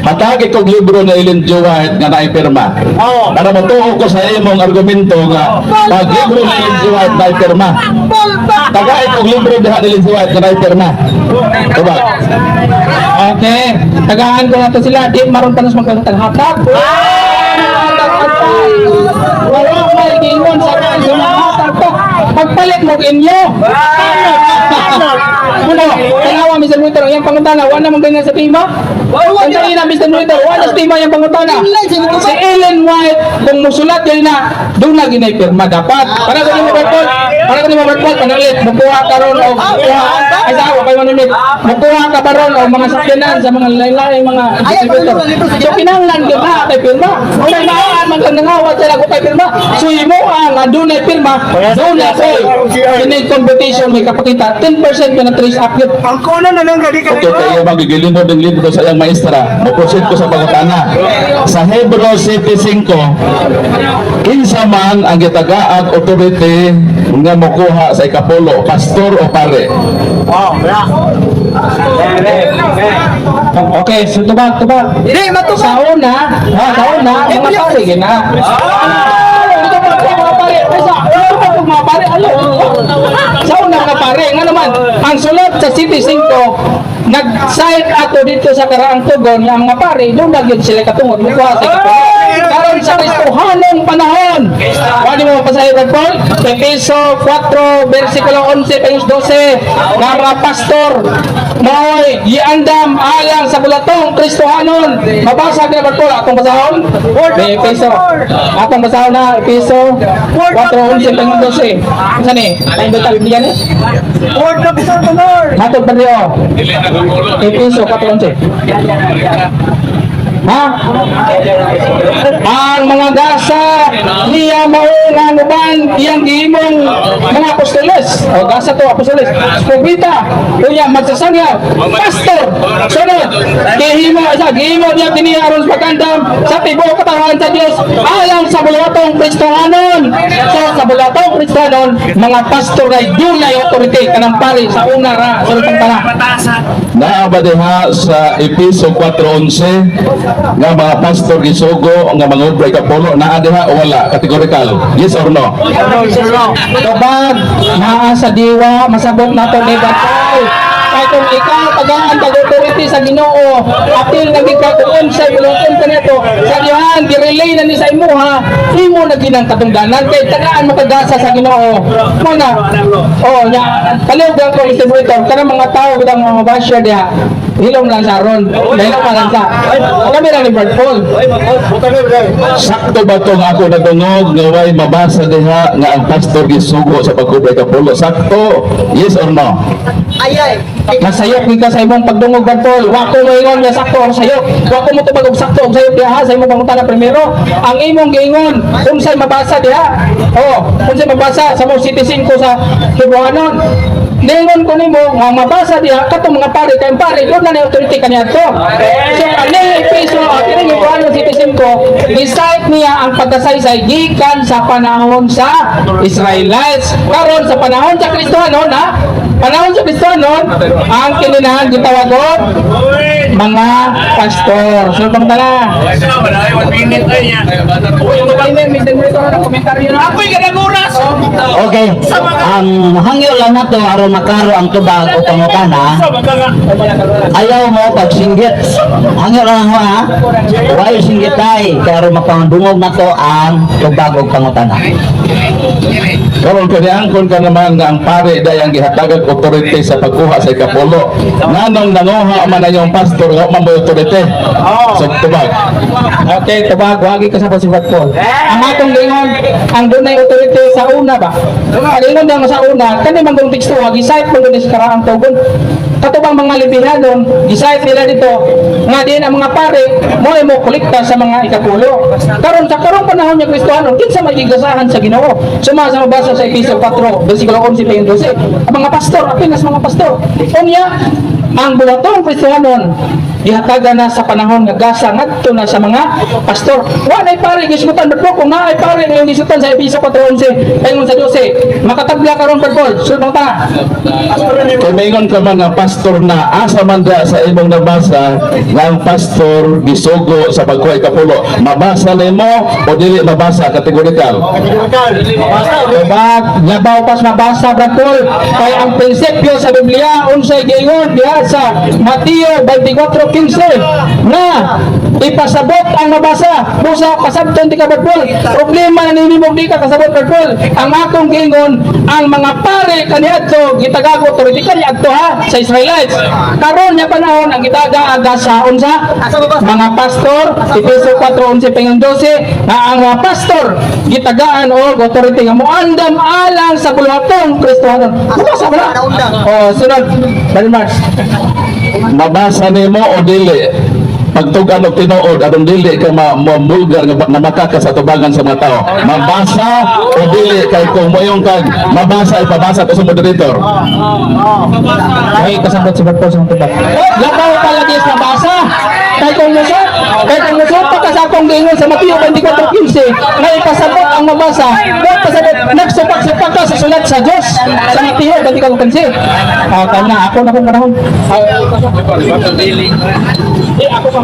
Hatagi kog libro ni Ellen G. White nga naipirma. Para motuo ko sa imong argumento nga pag libro ni Ellen G. White naipirma. Tagay kog libro diha ni Ellen G. White nga naipirma. Diba? Okay, tagaan ko na to sila, di maron pa nas magkataghatag. Wala may gingon sa kan sa mga hatag to. Pagpalit mo inyo. Uno, tanawa Mr. Monitor, ang iyang pangutana, wala mong ganyan sa tema. Tandaan na Mr. Monitor, wala sa tema yung pangutana. Si Ellen White, kung musulat yun na, doon na ginay pirma dapat. Para ko ni mo Paul, para ko ni mo Paul, panalit, mukuha karon og kuha, ay sa ako kay manulit. Mukuha ka baron og mga sakyanan sa mga lain-lain mga distributor. So kinahanglan gyud na kay pirma. Kay maaan man kang nangawat sila ko kay pirma. So imo ang nga dunay pirma, dunay koy. Kini competition may kapakita 10% ka na trace up yun. Ang kuna na lang gadi ka. Okay, kayo magigilimod ng libro sa iyang maestra. Mo-proceed ko sa pangutana. Sa Hebrew 7:5, kinsa man ang gitagaang authority nga mokuha sa ikapulo, pastor o pare? Okay, so tubag, tubag. Di matubag. Sa una, ha, sa una, mga pare gina. Ah, Sa una mga pare, ayaw. Sa una mga pare, nga naman, ang sulat sa City 5, nag-cite ato dito sa karaang tugon nga ang mga pare, doon na gyud sila katungod, mukuha sa ikapulo. Karon sa Kristohanong panahon, wala mo mapasahin, Brad Paul? Efeso 4, versikulo 11, payos 12, nga mga pastor, maoy giandam alang sa bulatong Kristohanon. Mabasa ka na, Brad Paul, atong basahon? Efeso. Atong basahon na, Efeso 4, 11, payos 12. Saan eh? Ay, ba Biblia ni? Word of the Lord. Matod pa rin, oh. Efeso 4, 11. Ha? Ang mga gasa niya mao nga ang uban iyang gihimong mga apostoles. O gasa to apostoles. Propeta, unya magsasangyaw, pastor. Sunod, gihimo sa gihimo niya kini aron sa pagandam sa tibuok katawhan sa Dios alang sa bulatong Kristohanon. So sa bulatong Kristohanon, mga pastor ay dunay authority kanang pari sa una ra sa lupang tana. Naa ba diha sa Episo 4:11 nga mga pastor gisugo nga mangobra ikapulo, naa diha o wala? Categorical. Yes or no? Tubag, naa sa diwa, masabot nato ni Batay. Kay kung ikaw tagaan kag authority sa Ginoo, apil na gid ka kung unsay buluton ka nito. Sa dihan girelay na ni sa imuha, imo na ginang katungdanan kay tagaan mo kagasa sa Ginoo. Mo na. Oh, nya palihog lang ko, Mr. Monitor, kanang mga tao bitang mga basher diha. Hilom lang sa ron. Hilom lang sa. Kami lang ni Brad Paul. Sakto ba tong ako nadungog nga way mabasa diha nga ang pastor gisugo sa pagkubra ikapulo? Sakto? Yes or no? Ay, ay. Nasayop ni ka sa imong pagdungog, Brad Paul. Wa ko moingon nga sakto or sayop. Wa ko mo tubag og sakto og sayop diha sa imong pangutana primero. Ang imong giingon, unsay mabasa diha? Oh, unsay mabasa sa mo citizen ko sa Cebuanon? Ningon ko nimo nga mabasa diha katong mga pare kay ang pare doon na ni authority kaniadto. So ani Efeso kining Cebuanon citizen ko, decide niya ang pagkasaysay gikan sa panahon sa Israelites. Karon sa panahon sa Kristohanon ha, panahon sa Kristohanon, ang kininahan gitawag og mga pastor. So bang tala. Ako'y ganang oras. Okay, ang hangyo lang nato aron maklaro ang tubag o pangutana, ayaw mo pagsinggit. Hangyo lang ho ha. Why singgitay? Kay aron mapangdungog nato ang tubag o pangutana. Karon kung niangkon ka naman nga ang pare day ang gihatagag authority sa pagkuha sa ikapulo. Nganong nanguha man ang iyong pastor nga man mo'y authority? So tubag. Okay, tubag, wagi ka sa pasibat ko. Ang atong lingon, ang dunay authority sa una ba? Ang lingon nga sa una, kani man kung teksto, gisayt mo dun sa karaang tugon. Katubang mga libihanon, gisayt nila dito, nga din ang mga pare, mo ay mo kolekta sa mga ikapulo. Karon sa karong panahon niya Kristohanon, kinsa may gigasahan sa Ginoo? Suma sa mabasa sa Efeso 4, versikulo 11 pa 12. Ang mga pastor, apinas mga pastor. Unya, ang bulatong Kristohanon, gihatagan na sa panahon nga gasa ngadto na sa mga pastor. Wa nay pare gisutan Brad Paul, kung naay pare nga gisutan sa Efeso 4:11 paingon sa 12. Makatabla karon, Brad Paul. Sulod ta. Kay maingon ka man nga pastor na asa man da sa imong nabasa nga ang pastor gisugo sa pagkuha ikapulo. Mabasa nimo o dili mabasa categorical? Tubag, labaw pas mabasa, Brad Paul. Kay ang prinsipyo sa Biblia unsay giingon diha sa Mateo 24:15 na ipasabot ang mabasa. Busa kasabton di ka, Brad Paul. Problema na nimo di ka kasabot, Brad Paul. Ang akong giingon, ang mga pare kaniadto gitagago authority kaniadto ha sa Israelites. Karon nya panahon ang gitaga aga sa unsa? Mga pastor, Efeso 4:11 pangong 12 nga ang mga pastor gitagaan og authority nga moandam alang sa buluhaton Kristohanon. Mabasa ba na? Oh, sunod. Brother Mars. Mabasa nimo o dili? Pagtugan og tinuod aron dili ka ma mulgar nga nga makaka sa tubangan sa mga tao. Mabasa o dili kay kung moyong kag mabasa ipabasa to sa moderator. Ay, kasabot si Brad Paul sa mga tubag. Labaw palagi sa mabasa. Kay kung musok pa ka sa akong giingon sa Mateo 24:15 nga ipasabot ang mabasa. Wa pasabot, nagsupak-supak ka sa sulat sa Dios sa Mateo 24:15. Ah, tama na ako na kong panahon. Eh, ako pa.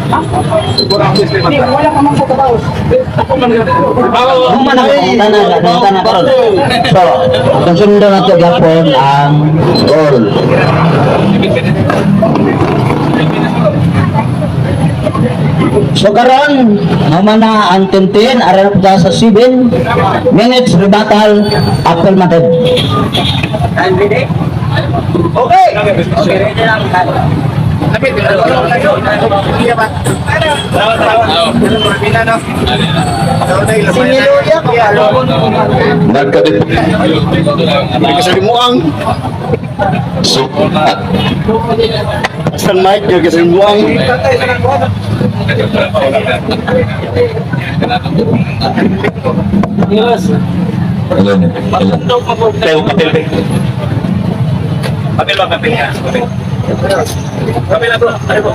Hindi, wala ka man ko kabaw. Human ang pangutana, pangutana karon. So, atong sundon nato gyapon ang goal. So karon, human na ang 10, aron pa sa 7 minutes rebuttal affirmative. Okay. Si Miloya ko karon. Nagkadip. Kasalimuang. So, Basta mic, kasalimuang. alam, alam. Tayo papel ba? Papel ba papel ka? Papel. Papel na bro. Ano po?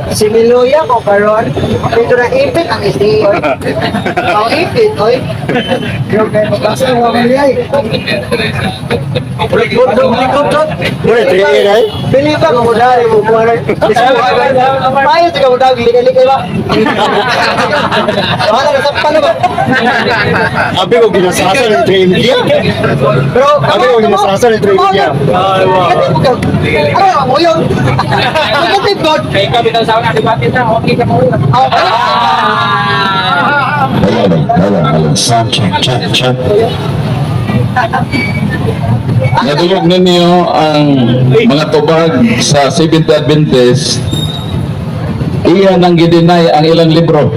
Si Miloya ko karon. Dito na ipit ang isi. Oy. Ang ipit, oy. Basta mo ay. Wala, 3A na eh. Bili ba ko dali mo ko ano. Payo sa ka dali likay ba. Wala ka sa pano ba? Abi ko ginasasa ng 3M niya. Bro, Abi ko ginasasa ng 3M niya. Ano mo yun? Negative God. Kay ka bitaw sa una debate na, okay ka mo. Alam, alam, alam. Sound check, check, check. Nadulog ninyo ang mga tubag sa Seventh Adventist. Iyan ang gidinay ang ilang libro.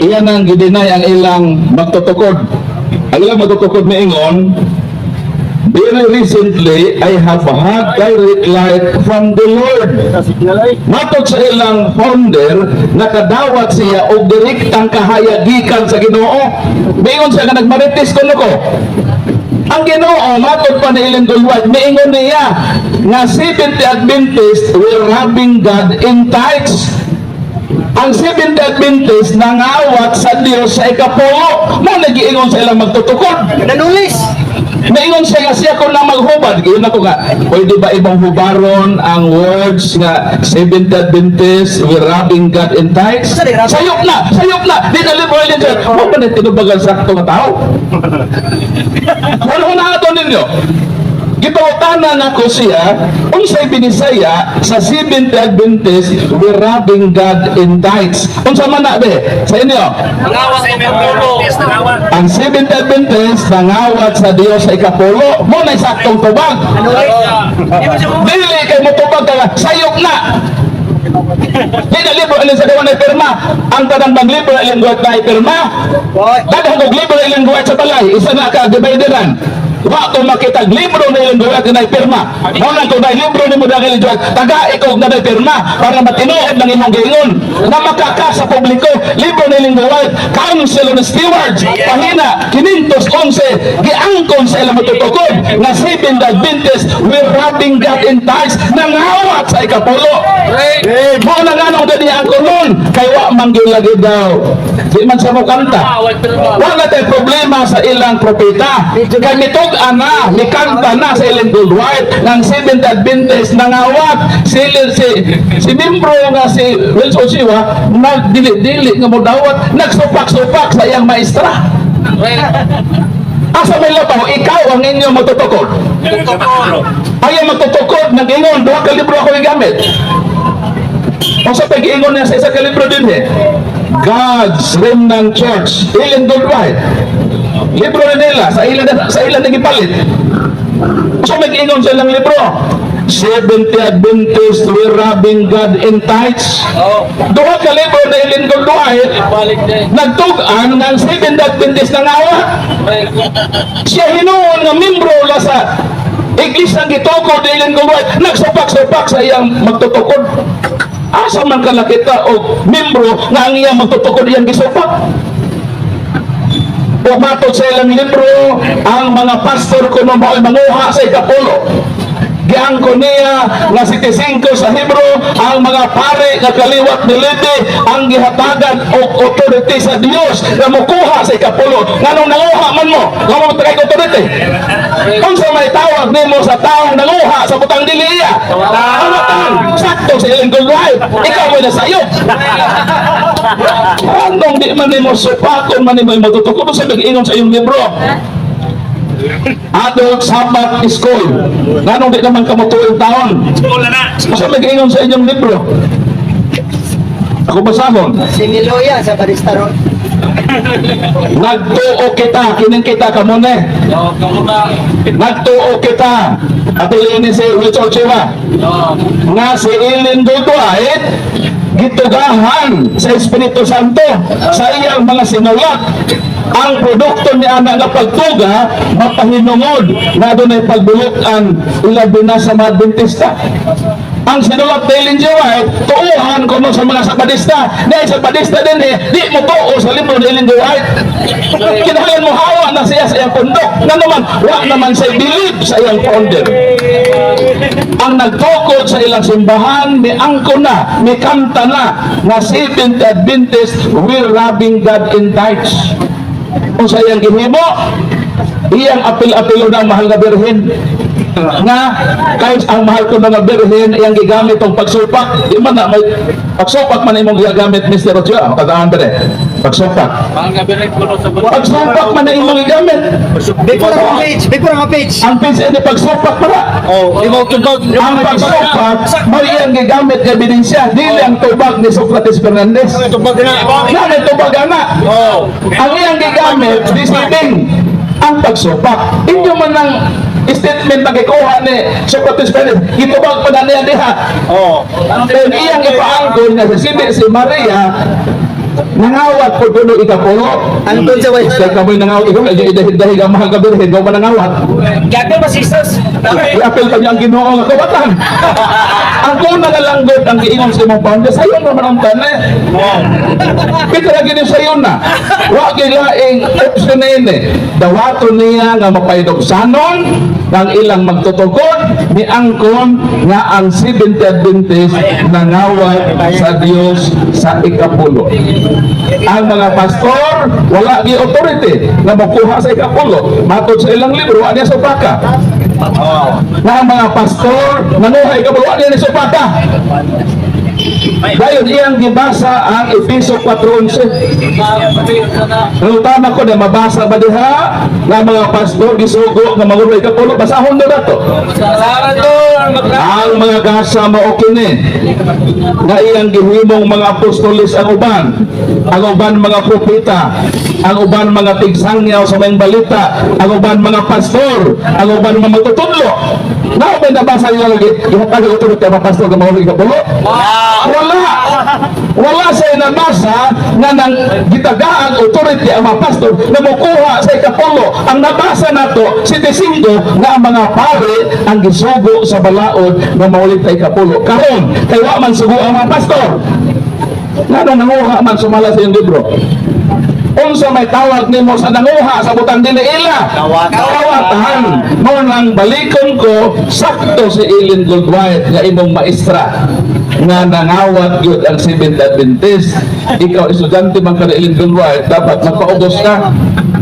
Iyan ang gidinay ang ilang magtutukod. Ang ilang magtutukod niingon, "Very recently, I have had direct light from the Lord." Matod sa ilang founder, nakadawat siya og direktang kahayagikan sa Ginoo. Miingon siya nga nagmarites kuno ko. Ang Ginoo matod pa ni Ellen G. White, miingon niya nga Seventh Adventist were robbing God in tithes. Ang Seventh Adventist nangawat sa Dios sa ikapulo. Mo nagiingon sa ilang magtutukod. Nanulis. Maingon siya nga siya kung na maghubad. Gayon ako nga, pwede ba ibang hubaron ang words nga Seventh Adventist, we robbing God in tithes? Sayop na! Sayop na! Di na libro ilin siya. Mo ba na tinubagan sakto nga tao? Ano na ato ninyo? Gipangutana nako siya, unsay binisaya sa Seventh Adventist, we robbing God in tithes? Unsa man na be? Sa inyo? Ang Seventh Adventist nangawat sa Dios sa ikapulo. Mo na saktong tubag. Dili kay mo tubag ka nga, sayop na. Di na libro alin sa gawa na pirma. Ang tanang bang libro alin guwat na pirma. Daghang og libro ilang guwat sa balay, isa na ka divideran. Wa ko makita libro na ilang guwat na pirma. Mo na ko libro nimo dahil guwat, taga ikaw na pirma para matinuod ng imong giingon na makaka sa publiko. Libro na ilang guwat, Council on Stewards, pahina 511, giangkon sa ilang matutukod nga Seventh Adventist we robbing God in tithes, nangawat sa ikapulo. Mo na nga nung dani ang kulon kay wa man gyud lagi daw. Di man sa mo kanta. Wala tay problema sa ilang propeta. Kay mitug-an na, mikanta na sa ilang Gold White ng Seventh Adventist nangawat si membro nga si Wilson Siwa nagdili-dili nga modawat, nagsupak-supak sa iyang maestra. Asa may labaw, ikaw ang inyong magtutukod. Ay ang magtutukod, nag-ingon, duha ka libro ako gigamit. O sa pag-iingon niya sa isa ka libro din eh. God's Remnant Church, Ellen G. White. Libro na nila, sa ilan nagipalit. So nag-ingon sa ilang libro. Seventh Adventist were robbing God in tithes. Duha ka libro na Ellen G. White, nagtug-an ng Seventh Adventist nangawat. Siya hinuon nga membro la sa Iglesia gitukod ni Ellen G. White, nagsupak-supak sa iyang magtutukod. Asa man ka nakita og membro nga ang iyang magtutukod iyang gisupak? Ug matod sa ilang libro, ang mga pastor kuno mao'y manguha sa ikapulo. Giangko niya nga 75 sa Hebrew, ang mga pare nga kaliwat ni Levi ang gihatagan og authority sa Dios nga mokuha sa ikapulo. Nganong nanguha man mo? Nga mo tagay authority? Unsa may tawag nimo sa taong nanguha sa butang dili iya? Kawatan. Sakto sa ilang good life. Ikaw mo na sayo. Anong di man nimo supakon man nimo imong tutukod sa nag-ingon sa iyong libro? Adult Sabbath School. Nganong di naman kamo tuig taon? Unsa nag-ingon sa inyong libro? Ako basahon. Si Miloya sa barista ron. Nagtuo kita, kining kita kamo ne. Nagtuo kita. Atuli ni si Richard Chua. Nga si Ellen Goldwhite gitugahan sa Espiritu Santo sa iyang mga sinulat. Ang produkto ni ana nga pagtuga mapahinungod nga dunay pagbulok ang ilabi na sa mga Adventista. Ang sinulat ni Ellen G. White, tuuhan kuno sa mga Sabadista. Dahil sa Sabadista din eh, di mo tuo sa libro ni Ellen G. White. Kinahanglan mo hawa na siya sa iyang pundok. Nga naman, wa naman sa believe sa iyang founder. Ang nagtukod sa ilang simbahan, may angko na, may kanta na, na Seventh Adventist, "We're robbing God in tithes." Kung sa iyang gihimo, iyang apil-apilo ng mahal na birhen. Nga, kahit ang mahal ko mga birhen, iyang gigamit ang pagsupak. Di man na, may pagsupak man imong gigamit, Mr. Ochoa. Makadaan ba eh? Pagsupak. Pagsupak man na imong gigamit. Before ang page, before ang page. Ang page ay pagsupak pala. Oh, di mo tubag. Ang pagsupak, may iyang gigamit na ebidensya. Dili ang tubag ni Socrates Fernandez. Tubag na. Na may tubag ana. Oh. Ang iyang gigamit, deceiving ang pagsupak. Inyo man ang statement na gikuha ni Socrates Fernandez, gitubag pa na niya diha. Oh. Then iyang ipaangkon nga si Sibi, si Maria, nangawat po dulo ikapulo. Angkon sa way. Kaya kamoy nangawat, ikaw medyo idahil-dahil ang mahal kabirhin, ikaw ba nangawat? Gago ba sisters? I-appeal pa niya ang Ginoo nga kawatan. Ang kuna na lang God ang giingon sa imong founder, sayon naman ang tanan. Pita lagi ni sayon na. Wa gilaing option na yun eh. Dawaton niya nga mapaydogsanon ng ilang magtutukod ni angkon nga ang Seventh Adventist nangawat sa Dios sa ikapulo. Ang mga pastor wala gi authority nga mokuha sa ikapulo. Matod sa ilang libro, wa niya supaka. Na ang mga pastor nanguha ikapulo, wa niya ni supaka. Dayon iyang gibasa ang Efeso 4:11. Ang ko na mabasa ba diha nga mga pastor gisugo nga manguha ikapulo, basahon na dato. Ang mga gasa mao kini nga iyang gihimong mga apostoles ang uban mga propeta, ang uban mga tigsangyaw sa maayong balita, ang uban mga pastor, ang uban mga magtutudlo. Na ba nabasa niyo lagi gihatag og authority ang mga pastor nga manguha ikapulo? Wala. Wala sa nabasa nga nang gitagaan authority ang mga pastor na mokuha sa ikapulo. Ang nabasa nato, 75, nga ang mga pare ang gisugo sa balaod nga maulit sa ikapulo. Karon, kay wa man sugo ang mga pastor. Ngano nanguha man sumala sa iyong libro? Unsa may tawag nimo sa nanguha sa butang dili ila? Kawatan. Mo nang balikon ko sakto si Ellen Goldwhite nga imong maestra nga nangawat gyud ang Seventh Adventist. Ikaw estudyante man ka ni Ellen Goldwhite, dapat magpaugos ka.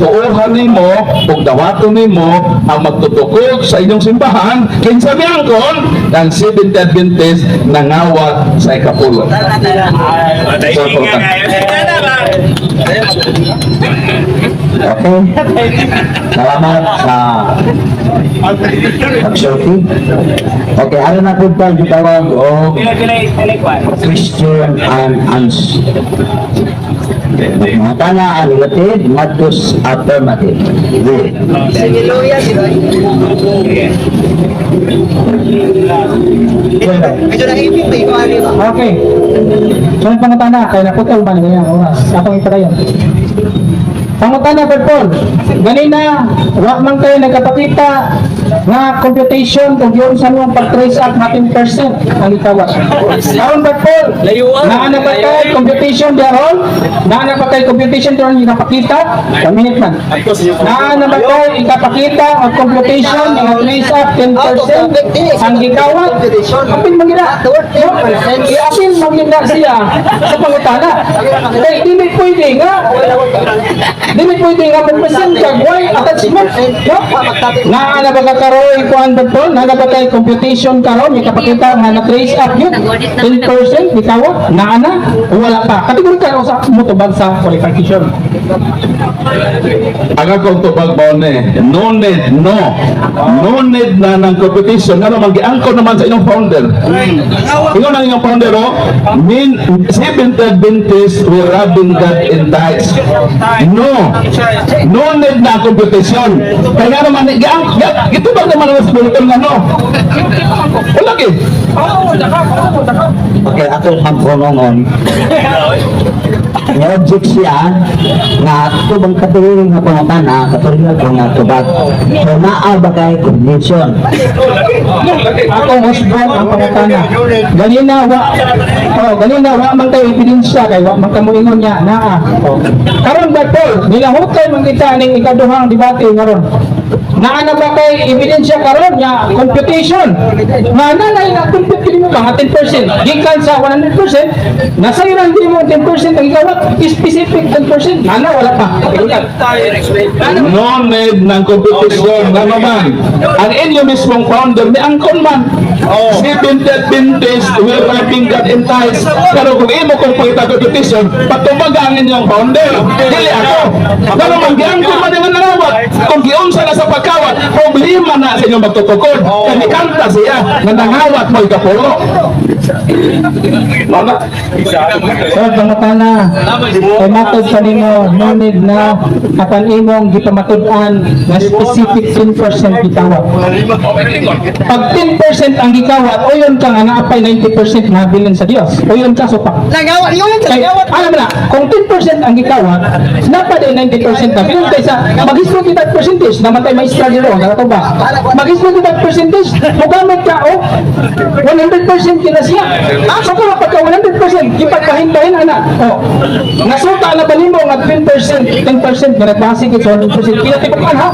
Tuohan nimo ug dawaton nimo ang magtutukod sa inyong simbahan kinsa miangkon ng Seventh Adventist nangawat sa ikapulo. So, Okay. Salamat sa pagsulti. Okay, ano na po tayo gitawag o question and answer. Mga tana ang negative, matus affirmative. Si Miloya, si Roy. Medyo naipit na ikaw, ano ba? Okay. So yung pangutana, kaya naputol ba na ganyan oras? Akong ipadayon. Pangutana, Brad Paul. Ganina, wa man kayo nagkapakita nga computation kung yun sa mong pag-trace up nga 10% ang gikawat. Karon, Brad Paul, naa na ba kay computation diaron? Naa na ba kay computation diaron ginapakita? 1 minute man. Naa na ba kay ikapakita ang computation nga trace up 10% ang gikawat? Apil man gina. I-apil man gina siya sa pangutana. Kay dili pwede nga mag-present ka why attachment. No? Naa na ba ka karon kuan ba to? Naa na ba kay computation karon ikapakita nga na trace up yun 10% gikawat? Naa na o wala pa? Kategory ka sa motubag sa qualification. Ang akong tubag mo ni, no need, no. No need na ng competition. Ano, mag-angkon naman sa inyong founder. Ingon ang inyong founder, oh, mean, Seventh Adventist will robbing God in tithes. No. No need na competition. Kaya naman, ito ba naman ang spiritual nga no? Wala eh. Okay, ako ang pronongon. Ni-object siya nga tubang kategory nga pangutana, kategory ko nga tubag. So naa ba kay convention? Akong husband ang pangutana. Ganina wa oh, ganina wa man kay ebidensya kay wa man ka moingon niya naa. Oh. Karon ba, Paul, nilahutay man kita ning ikaduhang debate ngaron. Naa na ba kay ebidensya karon nga computation? Nga na na na compute kini mo mga 10% gikan sa 100%, nasa iyo lang mo 10% ang gikawat, specific 10%. Naa na wala pa? Kategory. No need ng competition. Ano man? Ang inyo mismong founder, may angkon man. Seventh Adventist will robbing God in tithes. Pero kung imo kong pakita competition, patubaga ang inyong founder. Dili ako. Pero man, giangkon man yung nangawat. Kung giunsa na sa pagkawat, problema na sa inyong magtutukod. Kaya kanta siya na nangawat mo ikapulo. No, na. So, pangutana, kay matod pa nimo, no need na apan imong gipamatud-an na specific 10% gikawat. Pag 10% ang gikawat, uyon ka nga naapay 90% na habilin sa Dios. Uyon ka supak. Nagawat, yun yung Kay, nagawat. alam mo na, kung 10% ang gikawat, napa din 90% na. Bilin kaysa, mag-ismo kita percentage, namatay maestra dito, nakato ba? Mag-ismo kita percentage, mugamit ka, oh, 100% kina siya. Ah, so kung pagka 100%, gipagkahin-kahin, ana. Oh, nasuta na ba nimo nga 10%, 10% nga nagbase kit sa 100%, kinatibukan ha?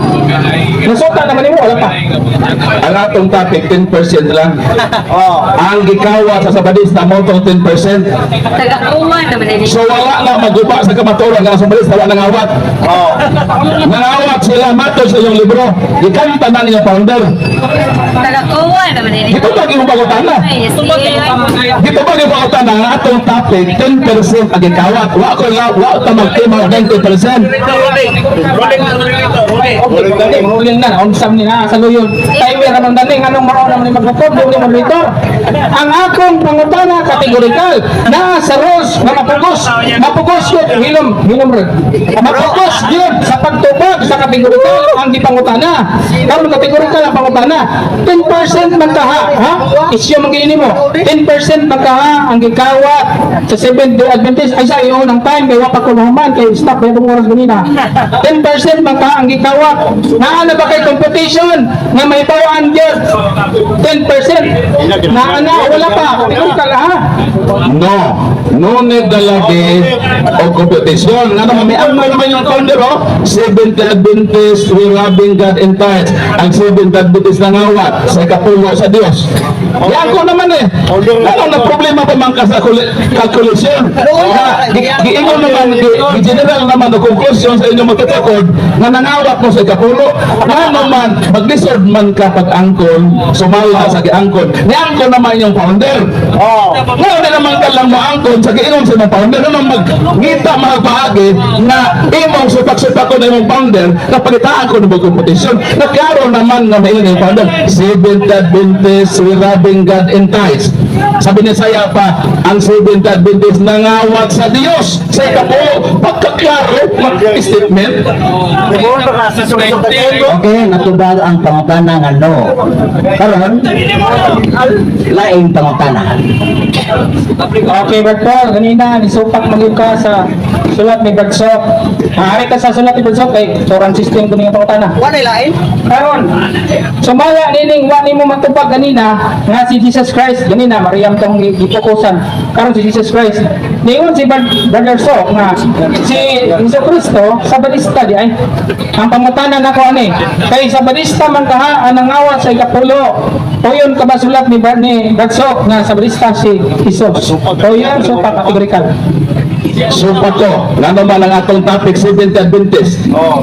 Nasuta na ba nimo, wala pa? Ang atong topic, 10% lang. Ang gikawat sa Sabadista mo itong 10%. Taga-uwan naman ini. So wala na maguba sa kamaturan nga Sabadista, wala nangawat. Nangawat sila matod sa iyong libro. Gikanta na ninyong founder. Taga-uwan naman ini. Dito ba yung pangutana? Ay, yes, Dito ba yung pangutana ang atong topic, 10% ang gikawat. Wa ko la, wa ta magtima 90%. Okay, ruling na, unsam ni na sa luyon. Timer naman daning anong mao naman ni mag-record, di mo moderator. Ang akong pangutana kategorikal na sa rules nga mapugos, mapugos yun, hilom, hilom rin. Mapugos yun sa pagtubag sa kategorikal ang gipangutana. Karon kategorikal ang pangutana. 10% man kaha, ha? Isyo man gini mo. 10% man kaha ang gikawat sa Seventh Day Adventist ay sa iyo ng time kay wa pa ko nahuman kay stop ba itong oras ganina. 10% man kaha ang gikawat. Naa na ba kay computation nga may bawaan gyud 10%? Naa na wala pa? Kategorikal ha. No. No need na lagi o competition. Nga naman, may angman naman yung founder, oh. Seventh Adventist, we loving God in tithes. Ang Seventh Adventist nangawat sa ikapulo sa Diyos. Yan ko naman eh. Ano na problema pa man ka sa calculation? Nga, giingon naman, gi-general naman ang conclusion sa inyong magtutukod na nangawat mo sa ikapulo. Nga naman, mag-deserve man ka pag angkon, sumala sa giangkon. Niangkon naman yung founder. Ngayon na naman ka lang moangkon sa giingon sa imong founder naman magngita mga paagi na imong supak-supak ko na imong founder na palitaan ko ng kompetisyon na klaro naman nga maingon yung founder, Seventh Adventist we loving God in tithes. Sabi ni Isaiah pa, ang Seventh Adventist nangawat sa Dios sa ikapulo. Pagkaklaro, mag-statement. Okay, natubag ang pangutana nga no. Karon, laing pangutana. Okay, Brad Paul, ganina, nisupak magyud ka sa sulat ni Brad Sok. Maaari ka sa sulat ni Brad Sok, kay turan system ko nga pangutana. Wala lain. Karon, sumaya nining wa nimo matubag ganina nga si Jesus Christ ganina Mariam tong gipokusan. Karon si Jesus Christ. Niingon si Brother Sok nga si Jesu Kristo sa balista di ay. Ang pangutana nako ani, kay sa balista man kaha ang nangawat sa ikapulo. Uyon ka ba sulat ni Brad Sok nga sa balista si Jesus? Uyon so kategorikal. Supa ko, ngano man ang atong topic, Seventh Adventist. Oh.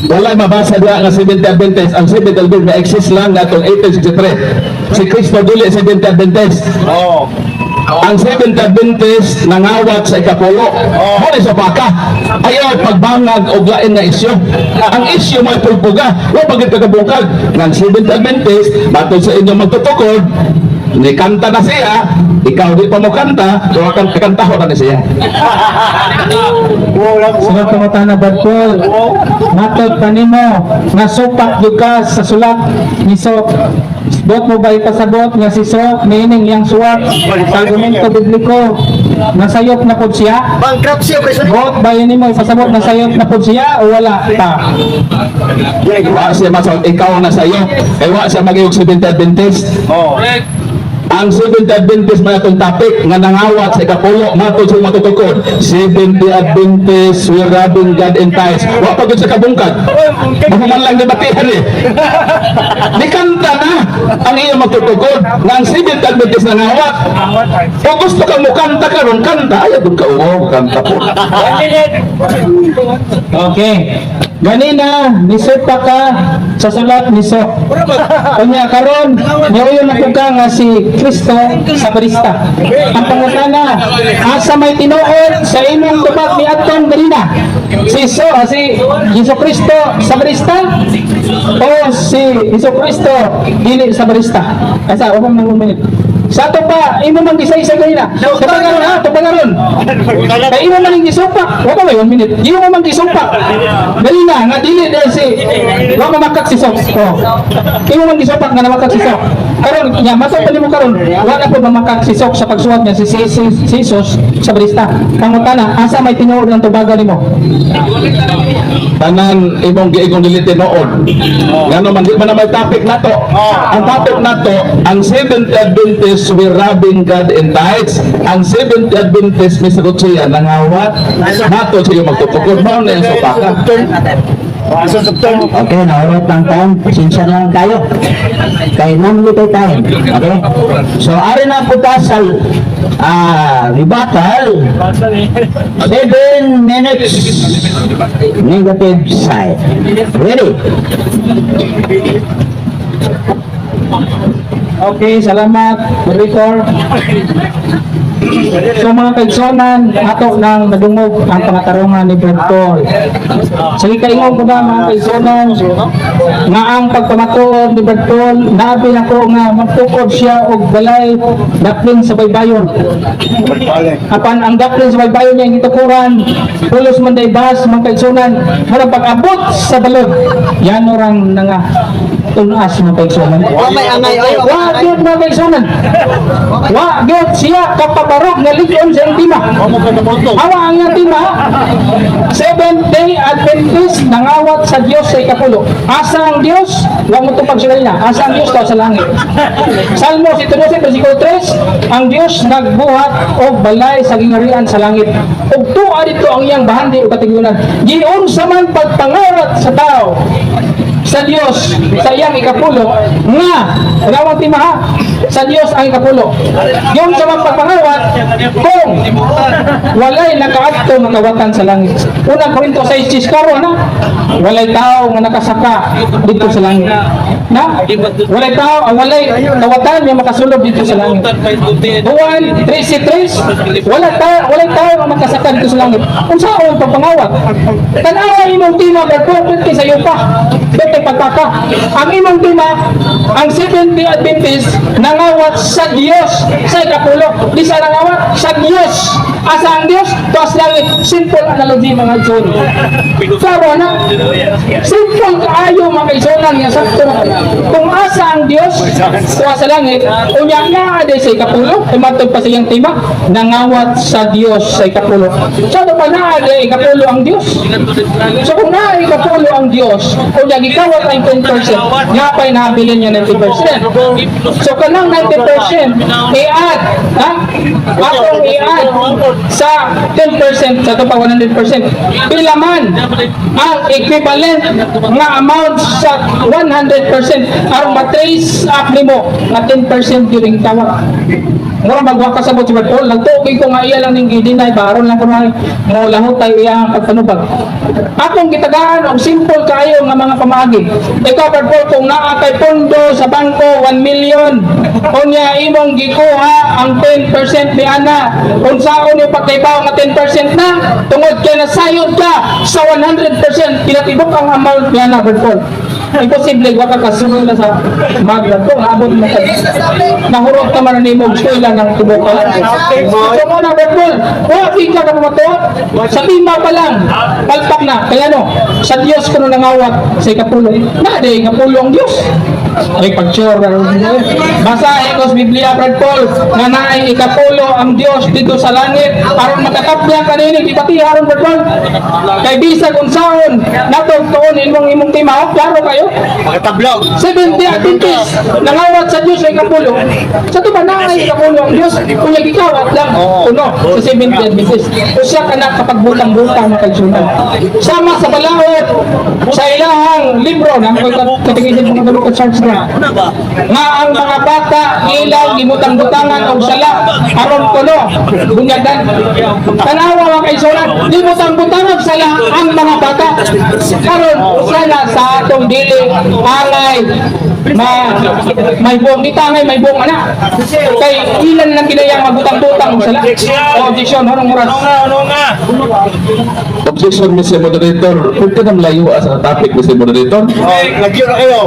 Wala mabasa diha nga Seventh Adventist. Ang Seventh Adventist na exist lang natong 1863. Si Cristo dili Seventh Adventist. Oh. Ang Seventh Adventist nangawat sa ikapulo. Mo ni sa baka. Ayaw pagbangag og lain nga isyu. Ang isyu may pulpuga. Wa pagid kagabukag. Ng Seventh Adventist matod sa inyong magtutukod, ni kanta na siya, ikaw di pa mo kanta, so kang kantaho na ni siya. Sunod pangutana, Brad Paul. Matod pa nimo nga supak gyud ka sa sulat ni Sok. Bot mo ba ipasabot nga si Sok niining iyang suwat sa argumento bibliko nasayop na pod siya? Bankruptcy operation. Bot ba yun nimo ipasabot nasayop na pod siya o wala pa? Wa siya masol, ikaw na sa iyo. Kay wa siya magayog Seventh Adventist. Oh. Ang Seventh Adventist may atong topic nga nangawat sa ikapulo matod sa matutukod. Seventh Adventist we robbing God in tithes. Wa pa gyud sa kabungkag. Mahuman lang debatihan eh. Nikanta na ang iyong magtutukod nga ang Seventh Adventist nangawat. Kung gusto ka mo kanta karon kanta ayaw dun ka oo kanta po. Okay. Ganina, nisupa ka sa sulat ni Sok. Unya karon, niuyon na ka nga si Kristo sa barista. Ang pangutana, asa may tinuod sa imong tubag ni Aton ganina? Si so, si Jesu Kristo sa barista o si Jesu Kristo dili sa barista? Asa, wala man minute. Sa ato pa, imo man gisay-isay ganina. Tubag karon ha, tubag karon. Kay imo man ang gisupak. Wa pa may 1 minute. Imo man gisupak. Dali na nga dili dahil si wa mamakak si Sok. Oh. Imo man gisupak nga namakak si Sok. Karon nya masok pa nimo karon. Wa na po mamakak si Sok sa pagsuwat niya si Jesus sa barista. Pangutana, asa may tinuod ang tubaga nimo? Tanan imong giingong dili tinuod. Ngano man di man na may topic nato. Ang topic nato, ang Seventh Adventist we robbing God in tithes. Ang Seventh Adventist misagot siya nangawat nato siya magtutukod mao na yung supaka. Okay, naurot ng time. Pasensya na lang kayo. Kay namli kay time. Okay? So, ari na po ta sa rebuttal. 7 minutes negative side. Ready? Okay, salamat, moderator. So mga kaigsonan, ato nang nadungog ang pangatarungan ni Brad Paul. Sige, kaingon ko ba mga kaigsonan, nga ang pagpamatuod ni Brad Paul, naabi nako nga magtukod siya og balay daplin sa baybayon. Apan ang daplin sa baybayon niya gitukuran, pulos man day bas mga kaigsonan, murag pag-abot sa balod, yan orang nanga tunas mga kaigsonan. Wa may angay oy. Wa gyud mga kaigsonan. Wa gyud siya kapabarog nga lig-on sa iyang tima. Awa ang iyang tima. Seventh Day Adventist nangawat sa Dios sa ikapulo. Asa ang Dios? Wa mo tupag sila nila. Asa ang Dios daw sa langit. Salmo 112 versikulo 3, ang Dios nagbuhat og balay sa gingarian sa langit. Ug tuwa dito ang iyang bahandi ug katigunan. Giunsa man pagpangawat sa tao sa Dios sa iyang ikapulo nga rawang timaha sa Dios ang ikapulo yung sa mga pagpangawat kung walay nakaadto makawatan sa langit. Unang Korinto 6 karon na. Walay tao nga nakasaka dito sa langit. Na? Walay tao, ah, walay kawatan nga makasulod dito sa langit. Juan 13:3, walay tao nga makasaka dito sa langit. Unsaon pagpangawat? Tan-awa imong tema, Brad, kay sayo pa. Bete pagpaka. Ang imong tema, ang Seventh-day Adventist nangawat sa Dios sa ikapulo. Di sa nangawat sa Dios. Asa ang Dios? Tuas langit. Simple analogy, mga igsoon. Klaro na. Simple kaayo, mga kaigsuonan, nga sakto na. Kung asa ang Dios, tuas sa langit, unya naa day sa ikapulo, ay matod pa sa iyang tema, nangawat sa Dios sa ikapulo. So, ano pa naa day ikapulo ang Dios? So kung naa ikapulo ang Dios, unya gikawat ang 10%, nga pa'y nabilin niya 90%. So kanang 90%, i-add, ha? Akong i-add sa 10% sa ito pa 100%. Pila man ang equivalent nga amount sa 100% aron ma-trace up nimo nga 10% during tawag? Mura magwa ka sa si Brad Paul, nagtuoy ko nga iya lang ning gi-deny ba aron lang kuno mo lahutay iya ang pagpanubag. Akong gitagaan og simple kaayo nga mga pamaagi. Ikaw, Brad Paul, kung naa kay pondo sa bangko 1 million, unya imong gikuha ang 10% ni ana, unsaon yung pagkaibaw nga 10% na tungod kay nasayod ka sa 100%, pinatibok ang amount niya na, Brad Paul? Imposible, wa ka kasunod na sa magna ko, abot mo ka. Nahurot ka man nimo eskwela ng tibok ka. So mo na, Brad Paul, wa ka ka pamatuot. Sa lima pa lang, palpak na. Kaya no, sa Dios kuno nangawat sa ikapulo. Na di ikapulo ang Dios. Ay, pag-sure. Basahin ko sa Biblia, Brad Paul, nga naay ikapulo ang Dios dito sa langit aron makatapla kanini di pati aron, Brad Paul. Kay bisag unsaon natog tuon imong imong tema, oh, klaro kayo. Makatablog. Seventh-day Adventist nangawat sa Dios sa ikapulo. Sa to ba naay ikapulo ang Dios? Unya gikawat lang kuno sa Seventh-day Adventist. Usa ka na kapag butang-butang, mga kaigsuonan. Sama sa balaod sa ilahang libro na ako katingisin mga tulog charge na nga ang mga bata ilang gibutang-butangan og sala aron kuno bunyagan. Tanawa, mga kaigsuonan, gibutang-butangan sala ang mga bata karon sana sa atong dili angay ma may buong di tangay may buong anak kay ilan lang kinayang magbutang-butang og sala. O, objection, anong oras? Objection, Mr. Moderator. Pwede na malayo sa topic, Mr. Moderator. Oh, lagyo na kayo.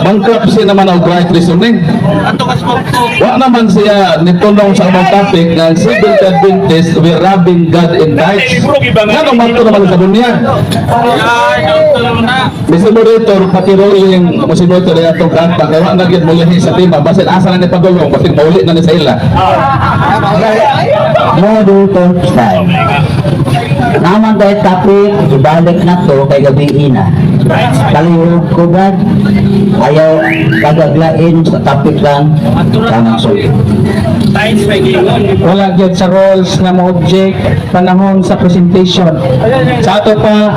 Bankruptcy naman ang right reasoning. Wa naman siya nitulong sa among topic nga Seventh Adventist we robbing God in tithes. Nga naman ito naman sa dunya. Mr. Moderator, pakiruling Mr. Moderator yung atong kanta. Kaya wa na gyud mulihi sa tema. Basin asa na ni pagulong, basin mauli na ni sa ila. Moderator style. Naman tayo topic, ibalik na to kay gabi na. Kalihog ko, Brad. Ayaw kagaglain sa topic lang. Tamang sulti. Wala gyud sa roles nga mo object panahon sa presentation. Sa ato pa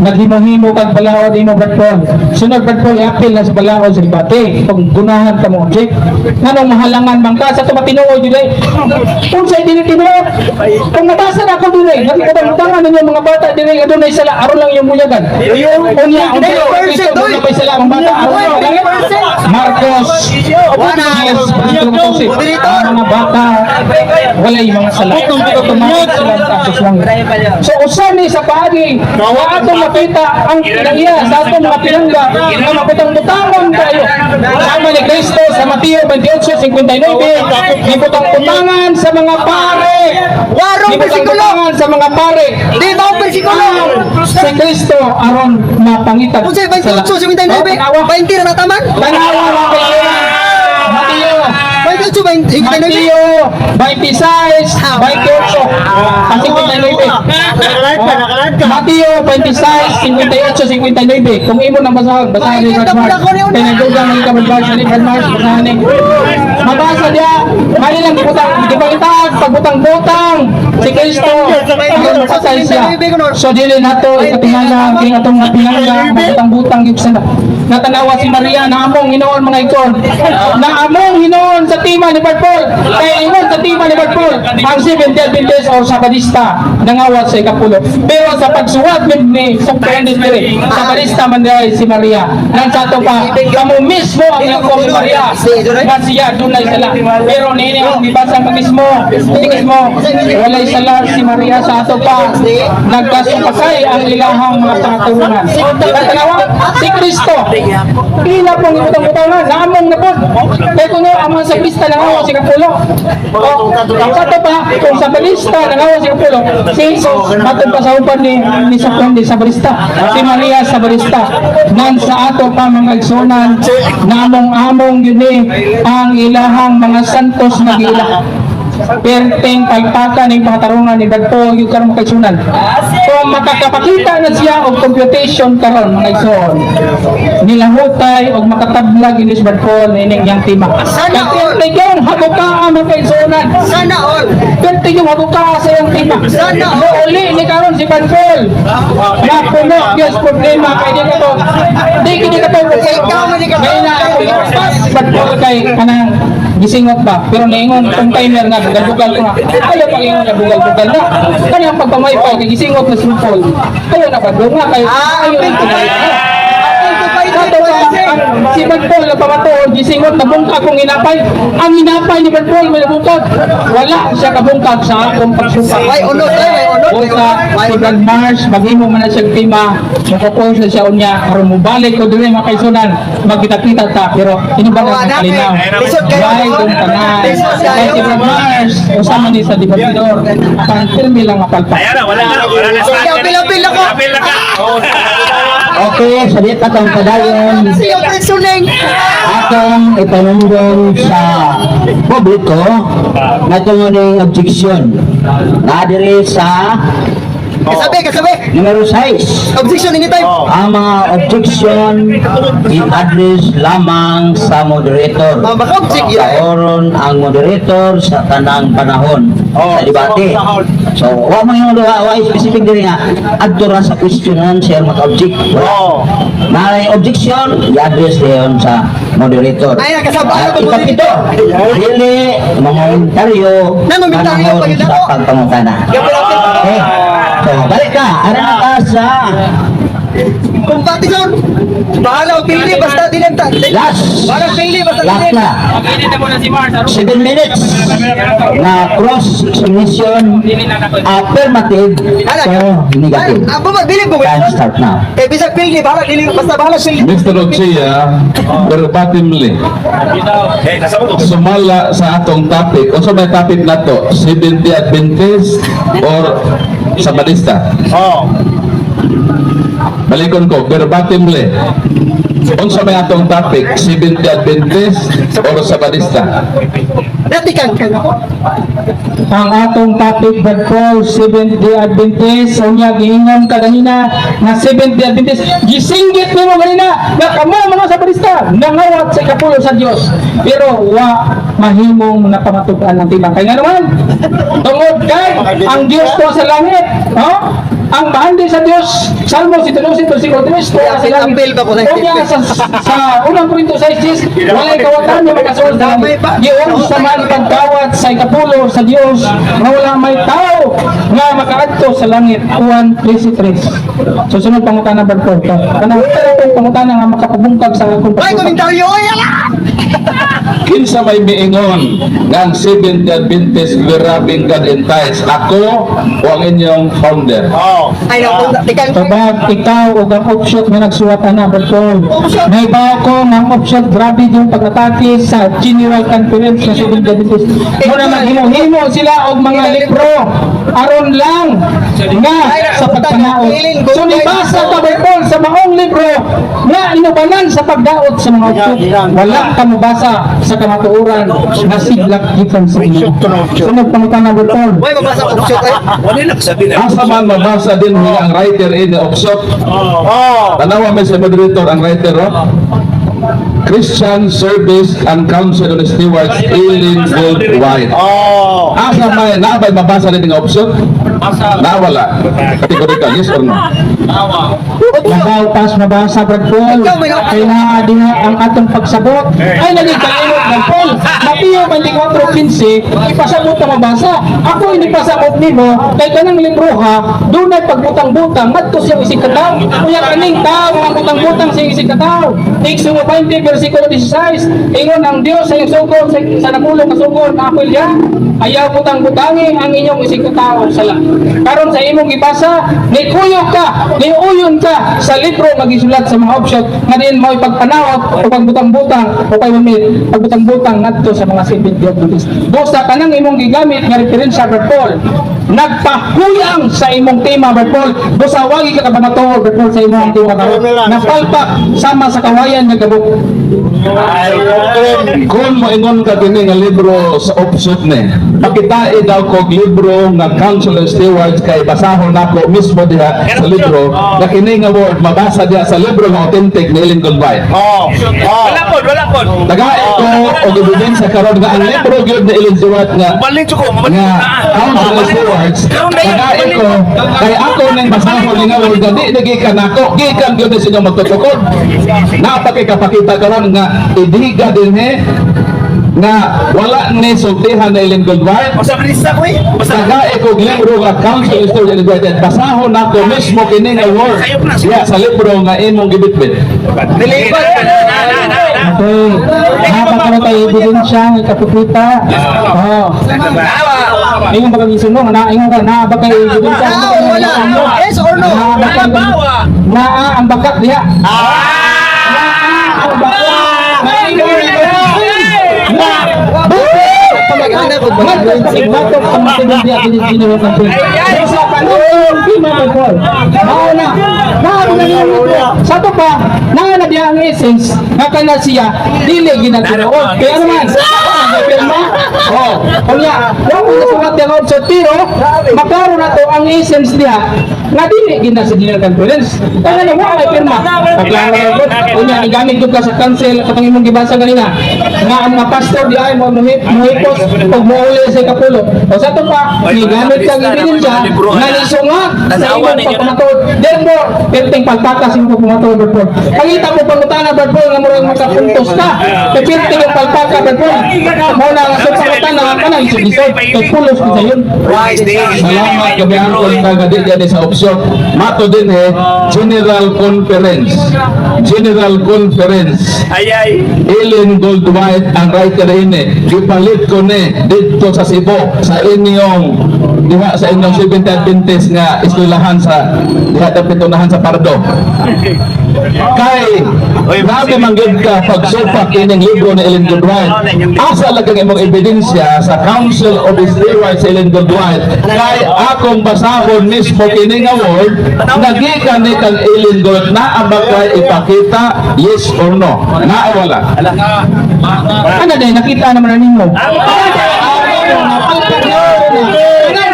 naghimo-himo kag balaod imo, Brad Paul. Sunod, Brad Paul, i-appeal na sa balaod sa debate. Kung gunahan ka mo object, nganong mahalangan man ka? Sa ato matinuod jud ay unsay dili tinuod? Kung nabasa na ako dire, nagkabang ninyo mga bata dire nga dunay sala aron lang yung bunyagan. Unya unsay Kristo dunay may sala ang bata aron lang langit? Marcos 10, ang mga bata walay mga sala, automatic sila sa langit. So usa ni sa paagi nga atong makita ang kinaiya sa atong mga pinangga nga mabutang-butangon kayo. Sama ni Kristo sa Mateo 28:59, gibutang-butangan sa mga pare. Warong bersikulo! Gibutang-butangan sa mga pare. Di ba ang bersikulo? Si Kristo aron mapangitag Unsay 28, 59? Tanawa. 20 ra nataman? Tanawa, mga kaibigan. Mateo 28, 59? Mateo 26, 28 ang 59. Nakalag ka, nakalag ka. Mateo 26, 58, 59. Kung imo nang basahan, basahan ni Brad Mars. Kaya nagdugang ni ka Brad Mars, ni Brad Mars, basahan ni. Mabasa niya, mali lang gibutang, gipangitaan, pagbutang-butang si Kristo. Aron mapatay siya. So dili nato ikatingala ang king atong nga pinangga, magbutang-butang gyud sana. Natanawa si Maria na among hinoon, mga ikon. Na among hinoon sa tema ni Brad Paul. Kay ingon sa tema ni Brad Paul, ang Seventh Day Adventist or Sabadista nangawat sa ikapulo. Pero sa pagsuwat ni Superintendent diri, Sabadista man diay si Maria. Nang sa ato pa, kamo mismo ang nangko si Maria nga siya dunay sala. Pero niini ang gibasa pa mismo, mismo walay sala si Maria. Sa ato pa, nagkasupakay ang ilahang mga pangaturungan. Tanawa, si Kristo. Ila pong ibutang-butangan, namong na po. Kaya kung ang mga sakrista nangawa si Kapulo. O, sa ato pa, kung sa balista nangawa si Kapulo, si Jesus, matod pa sa upan ni sa ni sa balista, si Maria sa balista. Nan sa ato pa, mga igsunan, namong-among yun eh, ang ilahang mga santos nag-ila. Perteng palpakan ng pangatarungan ni Bagpo yung karon, mga kaigsunan. Kung makakapakita na siya og computation karon, mga igsoon, nilahutay og makatablag ini si Brad Paul nining yang tema. Sana all. Kay yung habuka, mga kaigsunan. Sana all. Perte yung habuka sa iyang tema. Sana all. Uli ni karon si Brad Paul. Napuno Diyos problema kay di ka to. Di kini ka to. Ikaw man di ka to. Ngayon na ako Brad Paul kay kanang gisingot ba, pero niingon kung timer nga bugal-bugal ko nga ayaw pag ingon nga bugal-bugal na kanang pagpamaypay kay gisingot na si Paul, ayaw na ba nga kay Ah, ayaw apil na ko pa. Apil ko pa. Kato pa, si Brad Paul na pamatuod, gisingot na bungkag kong hinapay. Ang hinapay ni Brad Paul may nabungkag. Wala siya kabungkag sa akong pagsupa. May unod, ay, may unod, may Unsa, unod, may si unod. Brad Mars, maghimo man na siyang tema, makapos na siya unya, aron mobalik ko diri, mga kaisunan, magkita-kita ta, pero ini ba Awa na na, kalinaw? Lisod kayo. Why kung tanan? Lisod kayo. Kay si Brad Mars, usama ni sa Dibabidor, apan pirmi lang mapalpak. Ayan na, wala na. Wala na. Sige, apil-apil ako. Apil na ka. Okay, sa di pa tong padayon, Siya presuning. Atong ipanungdong sa publiko na tungo objection na diri sa Kasabi, kasabi. numero 6. Objection anytime. Ang mga objection i-address lamang sa moderator. Ah, baka object yun. Kaoron ang moderator sa tanang panahon sa debate. So, wa man yung duha, wa specific diri nga adto ra sa questionan siya maka-object. Wala. May objection, i-address dayon sa moderator. Ay, nakasabay At ako, ikapito, dili mangomentaryo Nangomentaryo panahon pa yun sa ako. pagpangutana. Apil-apil. Okay. So, balik ka. Ara na ka sa Kumpati son. Bahala og pili basta dilan ta. last. Bahala og pili basta Last dilan. na. Mag-edit na muna si Mars. 7 minutes na cross-examination, affirmative to negative. Abo ba dili ko. Time start now. Eh bisag pili bahala dili basta bahala pili. Mr. Ochea, verbatimly, Eh, nasa mo to. Sumala sa atong topic, unsa may topic nato? Seventh Day Adventist or Sabadista? Oh. Balikon ko, verbatimly. Unsa may atong topic? Seventh Day Adventist or Sabadista? Dati kang kang ako. Ang atong topic, Brad Paul, Seventh Day Adventist. Unya giingon ka ganina nga Seventh Day Adventist. Gisinggit nimo ganina nga kamo mga sabarista nangawat sa ikapulo sa Dios. Pero wa mahimong napamatukan ang timbang. Kay nga naman, tungod kay ang Dios ko sa langit, no? Ang bahandi sa Dios, Salmo 112 versikulo 3, tuwa sa langit. Apil ba ko sa Unya sa unang Korinto 6, walay kawatan nga makasuol sa langit. Giunsa man pagkawat sa ikapulo sa Dios nga wala may tao nga makaadto sa langit. Juan 13. Susunod pangutana, Brad Paul. Kanang itong pangutana nga makapabungkag sa akong Ay pagsupak. komentaryo oy ala. Kinsa may miingon nga ang Seventh Day Adventist grabbing God in tithes? Ako o ang inyong founder? Oh. Ay na tikang Tubag, ikaw o ang offshot nga nagsuwat ana, Brad Paul. May bawo ko nga ang offshot grabe yung pag-atake sa General Conference sa Seventh Day Adventist. Muna maghimo-himo sila og mga libro aron lang nga sa pagpanaot. So nibasa ka, Brad Paul, sa maong libro nga inubanan sa pagdaot sa mga offshot. Wala ka mobasa sa kamatuoran nga sidlak gikan sa inyo. Sunod pangutana, Brad Paul. Way mabasa og shoot ay. Wala na sabi na. Asa man mabasa din ang writer in the offshot? Oh. Tanawa may sa moderator ang writer, oh. Christian Service and Council on Stewards, Eileen Gold White. Oh. Asa may naabay mabasa din ang option? Nawala. Categorical, yes or no? Labaw pas mabasa, Brad Paul. Ikaw, may Kaya na diha ang atong pagsabot. Ay lagi kalimot, Brad Paul. Mapiyo man di 15, ipasabot na mabasa. Ako inipasabot nimo kay kanang libro ha, dunay pagbutang-butang ngadto siyang isig katawo. Unya kaning tao ang butang-butang sa isig katawo. Éxodo 20 versikulo 16, ingon ang Dios sa iyong sugod sa napulo ka sugod na apel, ayaw butang-butangi ang inyong isig katawo sala. Karon sa imong gibasa, ni kuyog ka, ni uyon ka sa libro nga gisulat sa mga offshoot nga diin mao'y pagpanaot o pagbutang-butang o pagmamit pagbutang-butang ngadto sa mga Seventh Adventist. Busa kanang imong gigamit nga referensya, Brad Paul, nagpahuyang sa imong tema, Brad Paul. Busa wagi ka kapamatuod, Brad Paul, sa imong tema karon. Napalpak sama sa kawayan nga gabok. Kung moingon ka dinhi nga libro sa offshoot ni, pakitai daw kog libro nga Council of Stewards kay basahon nako mismo diha sa libro nga kini nga word mabasa diha sa libro nga authentic ni Ellen Goldwhite. Oh. Oh. Wala pod, wala pod. Tagai ko og ebidensya karon nga ang libro gyud ni Ellen G. White nga Mabalin ko, mabalin. nga Council of Stewards, tagai ko kay ako ning basahon ni nga word nga di na gikan nako, gikan gyud ni sa inyong magtutukod. Napakay kapakita karon nga idiga dinhi nga wala ni sultihan na Ellen Goldwhite. Basta brisa ko eh. Basta Tagai ko libro nga Council of Stewards Ellen White, basahon nako mismo kini nga word diha sa libro nga imong gibitbit. Nilipat ka na na na na. Okay. Dapat ka na tayo ebidensya nga kapupita. Oh. Ingon ba kang isunong? Na ingon ka na ba kay ebidensya? Ah, wala. Yes or no? Naa ba kay naa ang bakak diha. Naa ang bakak. Na Nagbatok ang Seventh Day Adventist General Conference. Sa panahon, di Paul. Mao na. Mao na yung libro. Sa to pa, naa na diha ang essence nga kana siya dili ginatinuod. Kaya naman, pirma. Oh, unya, wa mo nasulat ang offset pero maklaro na to ang essence diha nga dili gina sa General Conference. Kaya na wa may pirma. Maklaro na gud. Unya gigamit gyud ka sa council katong imong gibasa ganina nga ang mga pastor di ay mo muhipos ug mouli sa kapulo. O sa to pa, gigamit kang ebidensya nga nisungat sa imong pagpamatuod. Therefore, perting palpaka sa imong pagpamatuod, Brad Paul. Pangita mo pangutana, Brad Paul, nga murag makapuntos ka. Kay perting yung palpaka, Brad Paul. Mao na nga sa pangutana kanang isod-isod kay pulos gid sayon. Wise days. Salamat gabi ang ka di dyan sa opsyon. Mato din eh, General Conference. General Conference. Ay ay. Ellen Goldwhite ang writer ini. Gipalit ko ni dito sa Cebu sa inyong diha sa inyong Seventh Adventist nga eskwelahan sa diha pitunahan sa Pardo. Kay grabe man gyud ka pagsupak ining libro ni Ellen Goldwhite. Asa lang ang imong ebidensya sa Council of Stewards sa Ellen Goldwhite? Kay akong basahon mismo kini nga word nagikan ni kang Ellen Gold na ba kay ipakita, yes or no? Na wala? Ano din, nakita naman na ninyo.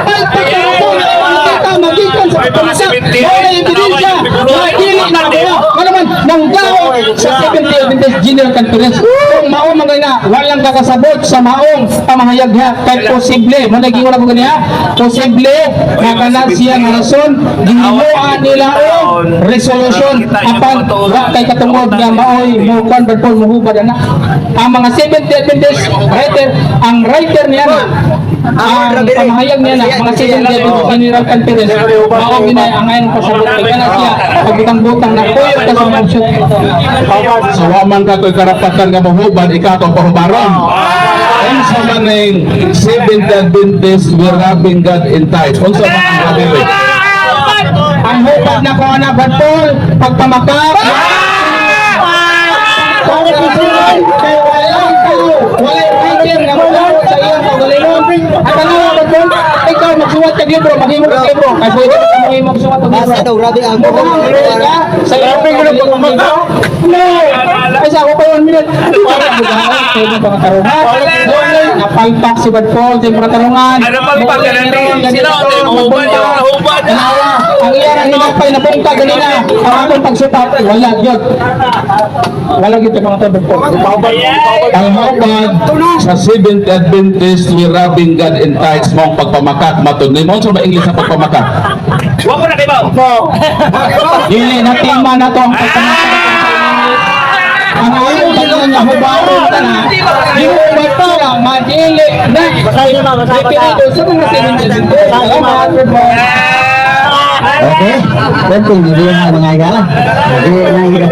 Palpak na ito, nakita, magikan sa pagpamsak. Mao na ebidensya, na dili na ako. Ano man, nang gao sa Seventh Day Adventist General Conference. Kung mao mga ina, walang kakasabot sa maong pamahayag niya. Kahit posible, mo naging wala ko ganiya, posible, na kana siya nga rason, ginimuan nila o resolution apan wa kay katungod nga maoy mo kwan, Brad Paul, mohubad ana ang mga Seventh Day Adventist writer, ang writer niya na ang pamahayag niya na mga Seventh Day Adventist General Conference mao ginay ang ngayon pasabot kay kana siya pagbutang-butang na kuyog ka sa mga option. So wa man ka ko'y karapatan nga mahubad, ikaw atong pahubaron. Unsa man ning Seventh Adventist we robbing God in tithes? Unsa man ang robbery? Ang hubad na ko ana, Brad Paul, pagpamakak. Kay walang tao, walay writer nga mosuwat sa iyang kaugalingon. At ano, Brad Paul, ikaw magsuwat kag libro, maghimo kag libro. Kay pwede ka mo magsuwat og libro. Basta daw, grabe ang Mukhang ka sa iyong kaugalingon libro. No! Ay sa ako pa 1 minute. Para bugaon sa imong pangkatarungan. Napalpak si Brad Paul sa imong katarungan. Ano palpak ka na ni? Sino ang hubad? Hubad. Tanawa, ang iya ang hinapay na bungka ganina. Ang akong pagsupat, wala gyud. Wala gyud kay mga Brad Paul. Ang hubad sa Seventh Adventist we robbing God in tithes mong pagpamakak matod nimo. Unsa ba English sa pagpamakak? Wa ko na kay Bao. Dili na tema na to ang pagpamakak. Ang among tanan nga hubaron ta na, gihubat pa lang, may Nga dili na Basahin mo, basahin mo. referido sa mga Seventh Adventist. Salamat, Brad Paul. Okay? Pwede, hindi na mga igala. Hindi na igala.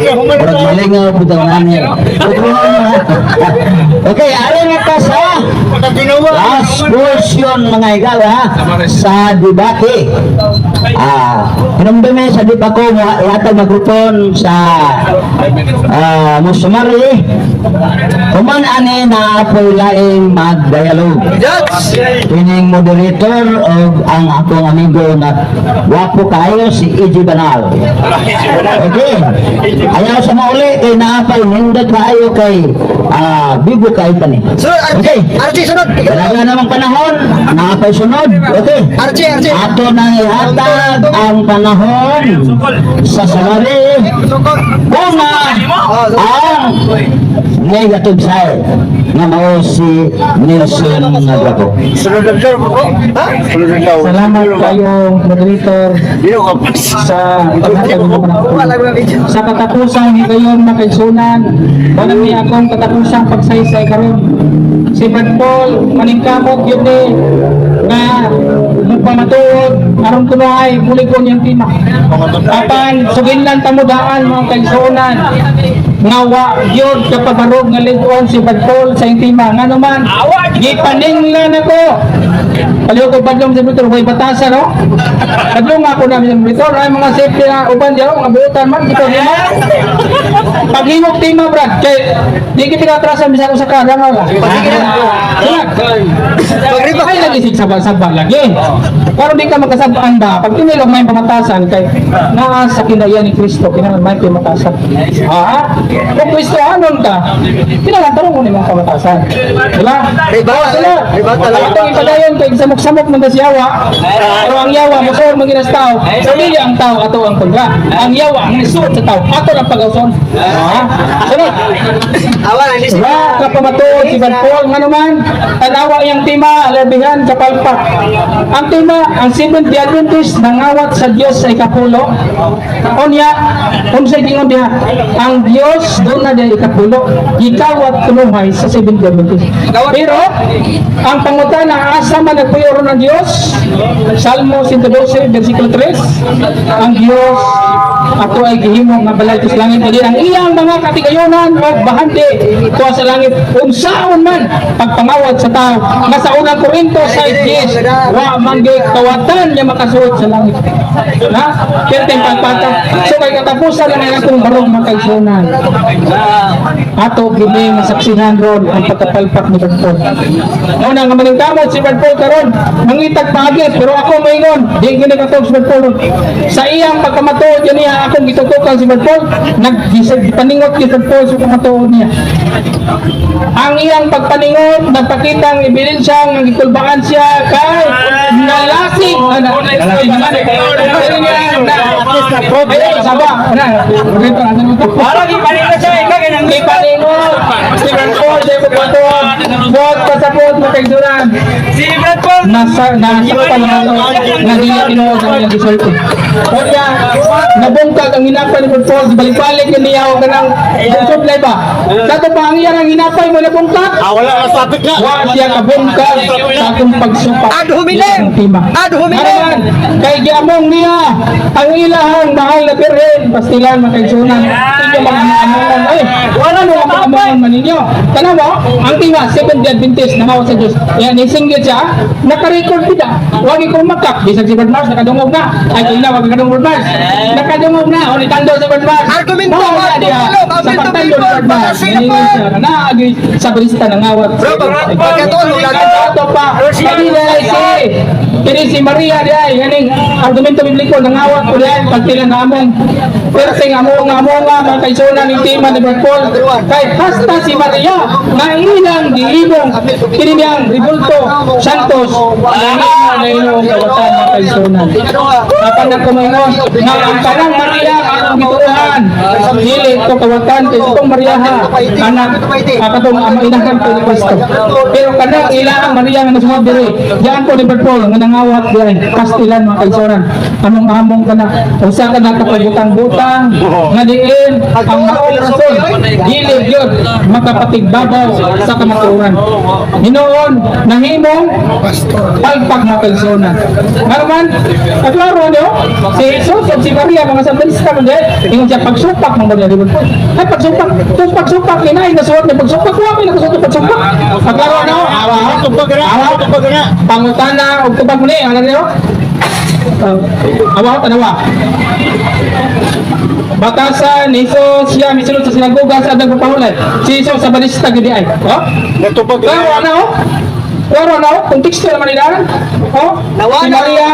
Murag malingaw po daw namin. Okay, ari na ta sa last portion, mga igala, ha, sa debate. Hinumdumi sa di pa ko ihatag magrupon sa Musumari. Human ani na apoy laing mag-dialogue. Judge! Kining moderator o ang akong amigo na wapo kayo, si E.G. Banal. Okay. Ayaw sa mauli kay naapay nindot kaayo kay bibo kay tani. Sunod, RJ! Okay. RJ, sunod! Wala namang panahon, naapay sunod. Okay. RJ, RJ! Ato nang ihatag ang panahon sa Samari. Una, ang negative side nga mao si Nelson Nagrapo. Sunod lang sir bro. Ha? Sunod lang daw. Salamat kayo, moderator, sa paghatag ng panahon. Sa katapusang higayon, makaigsunan, wala ni akong katapusang pagsaysay karon. Si Brad Paul, maningkamot yun ni nga magpamatuod aron kunuhay muligon yung tima. Apan suginlan tamudaan, mga kaigsunan, nga wa gyud kapabarog nga lig-on si Brad Paul sa iyang tima, ngano man gipaninglan ako. Palihog ko badlong sa motor, way batasa, no? Badlong ako na sa motor, ay mga safety na uban diya, mga buutan man, ito nimo. Paghimok tima, Brad, kay di kita pinatrasan bisan usa ka rangaw lah. Pagriba. Ay lagi sig sabang-sabang lagi. Pero di ka magkasabaan ba? Pag tinilog may pamatasan kay naa sa kinaya ni Kristo, kinahanglan may pamatasan. Ah, kung Kristohanon ka, kinahanglan tarong mo nimong pamatasan. Diba? Rebata. Sila. Rebata lang. Atong ipadayon kay samok-samok man ta si yawa. Pero ang yawa mosuod man ginas tao. So dili ang tao ato ang kontra. Ang yawa ang nisuod sa tao. Ato lang pag-awson. Ah. Sunod. Awa lang, listen. Wa ka pamatuod si Van Paul, nga naman tanawa iyang tema, alerbihan kapalpak. Ang tema, ang Seventh Day Adventist nangawat sa Dios sa ikapulo. Unya, unsay gingon diha? Ang Dios duna diha ikapulo, gikawat kunuhay sa Seventh Day Adventist. Pero ang pangutana, asa man nagpuyo ron ang Dios? Salmo 112 versikulo 3, ang Dios ako ay gihimo nga balay sa langit dili ang iyang mga katigayonan o bahandi tuwa sa langit, unsaon man pagpangawat sa tao nga sa Unang Korinto 6:10 wa man gyud kawatan nga makasuot sa langit na perteng pagpata. So kay katapusan lang ang akong barong, makaigsunan, ato kini nga saksihan ron ang pagkapalpak ni Brad Paul. Mao na nga maningkamot si Brad Paul karon mangitag paagi, pero ako moingon di gini katog si Brad Paul ron. Sa iyang pagkamatuod yun niya, akong gitutukan si Brad Paul, nagpaningot si Brad Paul sa pagkamatuod niya. Ang iyang pagpaningot nagpakita ang ebidensya nga gikulbaan siya kay nalasing na nalasing naman na. Ay, saba na. Para gipaningot siya ikaw kanang gipaningot si Brad Paul sa pagkatuon. Buot pasapot mo kay Duran. Si Brad Paul! Nasa nasaktan ang ano nga dili tinuod ang iyang gisulti. Kaya nabungkag ang hinapay ni Brad Paul, balik-balik ni niya og kanang supply ba. Kato pa ang iyang hinapay mo nabungkag. Ah, wala na topic na. Wa siya kabungkag sa akong pagsupak. Ad hominem! Ang tima. Ad hominem! Aran, kay giamong niya ang ilahang mahal na birhen, pastilan, makaigsunan. Inyo mag-amongon. Ay, wala no mag-amongon man ninyo. Tanaw mo, ang tima, Seventh Day Adventist, namawa sa Diyos. Yan, nisingit siya, naka-record kita. Wag ko makak. Bisag si Brad Mars, nakadungog na. Ay, kung ina, wag kadungog Brad Mars. Nakadungog na. O, nitando si Brad Mars. Argumento, Mao na diha. argumento, Sa argumento, pagtando ni Brad Mars, sila nilingon po. siya. Naagi sa barista nangawat. Bro, pagkatulog, Ato pa. Kanina si kini si Maria di ay ganing argumento bibliko nangawat ko di ay pagtila namong perting amo nga mga kaigsunan ning tema ni Brad Paul kay hasta si Maria nga ilang giibong kini niyang Ribulto Santos na inyong kawatan, mga kaigsunan. Apan ako maingon nga Ang kanang Maria nga akong gituohan, dili ko kawatan kay itong Maria ha, anak katong ama inahan ko ni Kristo. Pero kanang ila ang Maria nga nasuwat diri, diyan ko ni Brad Paul nga nangawat diri, pastilan, mga kaigsuonan. Among among kana usa ka na kapagutang-butang nga diin ang maong rason dili gyud makapatigbabaw sa kamatuoran. Hinuon nahimong palpak, mga kaigsuonan. Ngaroman, klaro no? Si Jesus at si Maria mga Samarista man dahil ingon siya pagsupak mga Maria, di ba po? Ay pagsupak, kung pagsupak inay nasuwat ni pagsupak, wa may nakasuot og pagsupak. Klaro no? Awa, Tubag na. awa, Tubag na. pangutana og tubag ni, ano niyo? Awa, tanawa. Batasan ni Jesus siya misulod sa sinagoga sa adang pagpahulay. Si Jesus sa balista gidi ay. Oh? Natubag Klaro na oh. Klaro na oh, konteksto naman nila. Oh, Nawa si na. Maria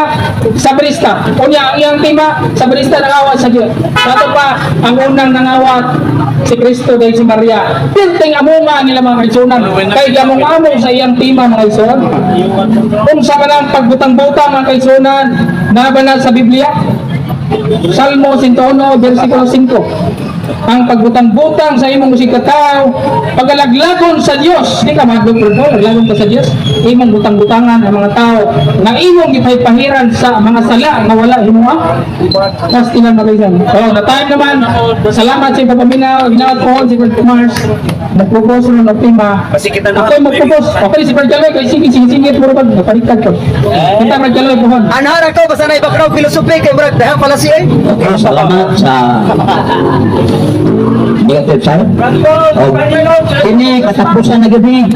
Sabrista. Unya ang iyang tema Sabrista nangawat sa Dios. Kato pa ang unang nangawat si Kristo dahil si Maria. Pirting amunga nila, mga kaigsuonan. Kay gamong among sa iyang tema, mga kaigsuonan. Unsa man ang pagbutang-butang, mga kaigsuonan, na ba sa Biblia? Salmo 101 versikulo 5. Ang pagbutang-butang sa imong musikataw, pagalaglagon sa Dios. Di ka mahadlok bro, laglagon ka sa Dios. Imong butang-butangan ang mga tao nga imong gipaypahiran sa mga sala nga wala himoa. Pastilan, mga kaisan. Oh, na time naman. Salamat sa ipapaminaw. Ginaat po si Brad Mars. Nag-propose ron og tema. Ako yung mag-propose. Okay, si Brad Jaloy. Kay sige, sige, sige. Puro pag napalitan ko. Kita Brad Jaloy pohon. Ano ra ko basta na background philosophy kay murag dahang pala siya eh. Okay, salamat sa negative side. Oh, kini katapusan na gabi.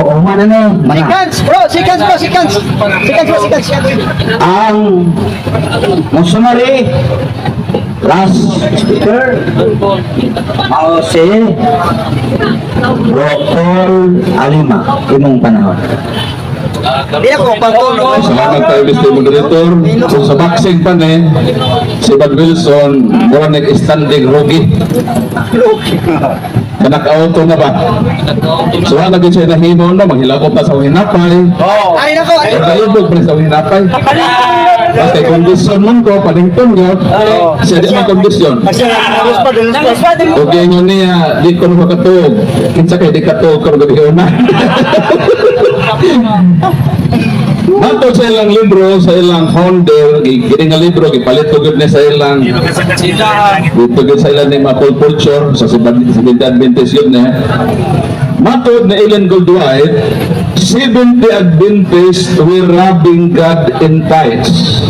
Oo, man na ni. Mga Seconds bro, seconds bro, seconds. Seconds bro, seconds. ang musunori last speaker mao si Bro Paul Alima, imong panahon. Di ako pangtulo. Salamat tayo, Mr. Moderator. Kung sa boxing pa ni, si Bad Wilson, mura nag-standing rookie. Kanak-auto na ba? So, wala na siya nahimo na, maghilakot na sa hinapay. Ay nako, ay. Nagkaibog pa rin sa hinapay. Kasi kondisyon man ko, palington yun. Siya di man kondisyon. Kasi pa, dalos pa. Okay nyo niya, di ko makatuog. Kinsa kay di katuog karon gabi una. Matod sa ilang libro, sa ilang founder, kini nga libro gipalit ko gyud ni sa ilang dito gyud sa ilang ni mga culture sa Seventh Adventist yun niya. Matod na Ellen Goldwhite, 70 Adventists were robbing God in tithes.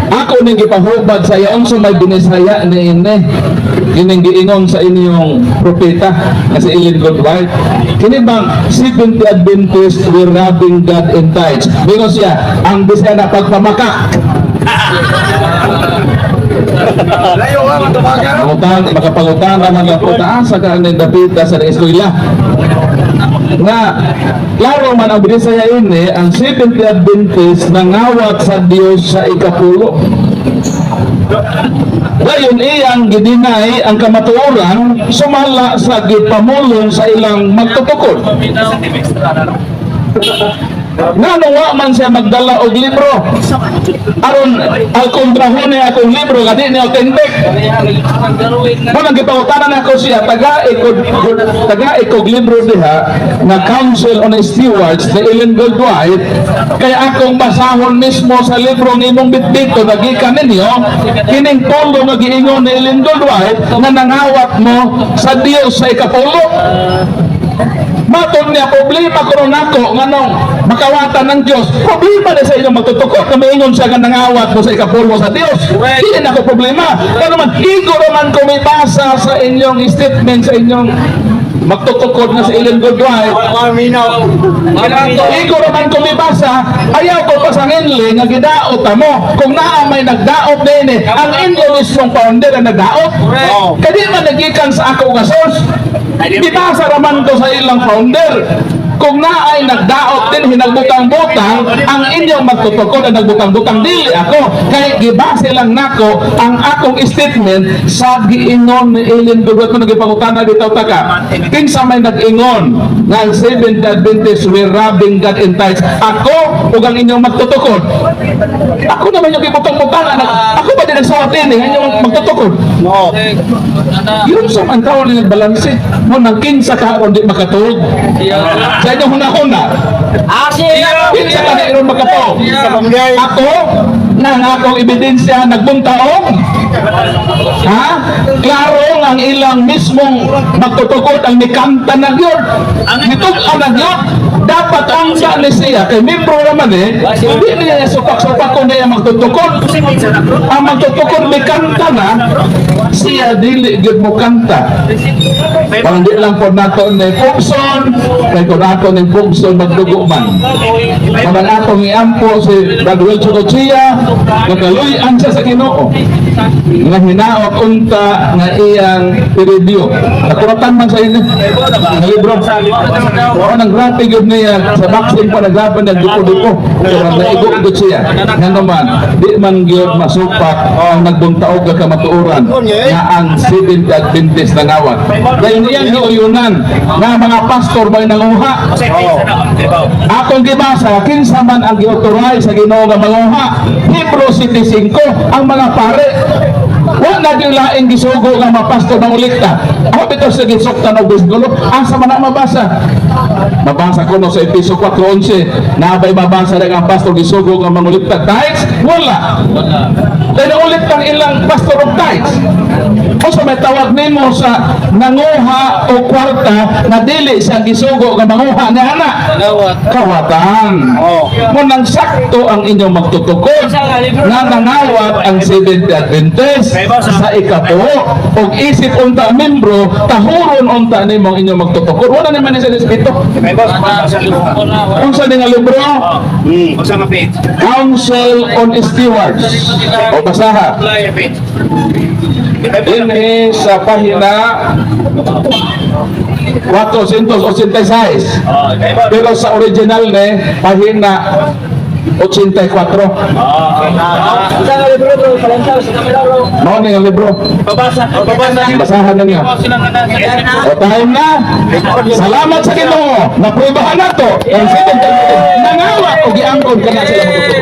Ako ning gipahubad sa iya unsa may binisaya ni ini. Kining giingon sa inyong propeta nga si Ellen Goodwhite. Kini bang 70 Adventists were robbing God in tithes? Bingon siya, ang Bisaya na pagpamakak. Layo ka, matubagan. Pangutan, makapangutan naman lang po taas sa kanin dapita sa eskwela. Nga, klaro man ang binisaya ini, ang 70 Adventist nangawat sa Dios sa ikapulo. Dayon iyang gidinay ang kamatuoran sumala sa gipamulong sa ilang magtutukod. Ngano wa man siya magdala og libro? Aron al kontrahon niya akong libro nga di ni authentic. Mo nang gipangutanan ako siya taga ikog libro diha nga Council on Stewards ni Ellen Goldwhite, kay akong basahon mismo sa libro ng imong bitbit o nagikan ninyo kining polo nga giingon ni Ellen Goldwhite nga nangawat mo sa Dios sa ikapulo. Matod niya, problema ko nako nganong makawatan ng Dios. Problema na sa inyong magtutukod na maingon siya nga nangawat mo sa ikapulo sa Dios. Hindi na ako problema. Kaya naman, igo naman ko may basa sa inyong statement, sa inyong magtutukod na sa Ellen Goodwife. Maminaw. Igo naman ko may basa, ayaw ko pa sa inli nga gidaot mo. Kung naa may nagdaot din eh, ang inyo mismong founder ang nagdaot. Kaya di man nagikan sa ako nga source. Gibasa raman ko sa ilang founder. Kung naay nagdaot din hinagbutang-butang, ang inyong magtutukod ang nagbutang-butang, dili ako. Kay gibase lang nako ang akong statement sa giingon ni Ellen Dugot mo nagipangutana dito taka. Kinsa may nag-ingon nga ang Seventh Adventist were robbing God in tithes? Ako ug ang inyong magtutukod. Ako naman yung gibutang-butang. Ako ba din nagsuwat din eh, ang inyong magtutukod? No. Yun sa ang tao na nagbalanse. Mo nang kinsa ka kung di makatuog. Sa inyong hunahuna. Kinsa ka na iron makatuog. Sa pamigay. Ako, na ang akong ebidensya nagbuntaong. Ha? Klaro nga ang ilang mismong magtutukod ang mikanta na yun. Nitug-an na yun. Dapat ang sa ni siya, kay membro naman eh, hindi niya supak-supak kung niya magtutukod. Ang magtutukod mikanta na, siya dili gyud mo kanta. Parang di lang po nato ni Pugson, kay kung ato ni Pugson magdugo man. Parang atong iampo si Brad Wilson Ochia, nakaluy-an siya sa Ginoo. Nga hinaot unta nga iyang i-review. Nakuratan man sa inyo. Nga libro. Oo, nang grabe gyud niya sa vaccine pa naglaban nagduko-duko. Pero naigo gyud siya. Nga naman, di man gyud masupak ang nagbuntaog nga kamatuoran nga ang Seventh Adventist nangawat. Dahil iyang giuyunan nga mga pastor ba'y nanguha. Akong gibasa, kinsa man ang giautorize sa Ginoo nga manguha. Hebrews 7:5, ang mga pare. Wa na gyud laing gisugo nga mga pastor mangolekta. Ako bitaw sa gisuktan og bisgulo, asa man na mabasa? Mabasa ko no sa Efeso 4:11, na ba'y mabasa rin ang pastor gisugo nga mangolekta tithes? Wala. Dahil ulit ang ilang pastor of tithes. O sa may tawag nimo sa nanguha o kwarta na dili sa gisugo nga manguha ni ana. Kawatan. Mo nang sakto ang inyong magtutukod nga nangawat ang Seventh Adventist sa ikapuho og isip unta membro tahuron unta nimo ang inyong magtutukod. Wala naman ni sa respeto. Unsa ni nga libro? Council on Stewards. O basaha. Dinhi sa pahina 486. Pero sa original ne, pahina 84. Mao ni ang libro. Basahan ninyo. O time na. Salamat sa Ginoo. Naprubahan nato. Ang Seventh Adventist nangawat og giangkon kana sila magtutukod.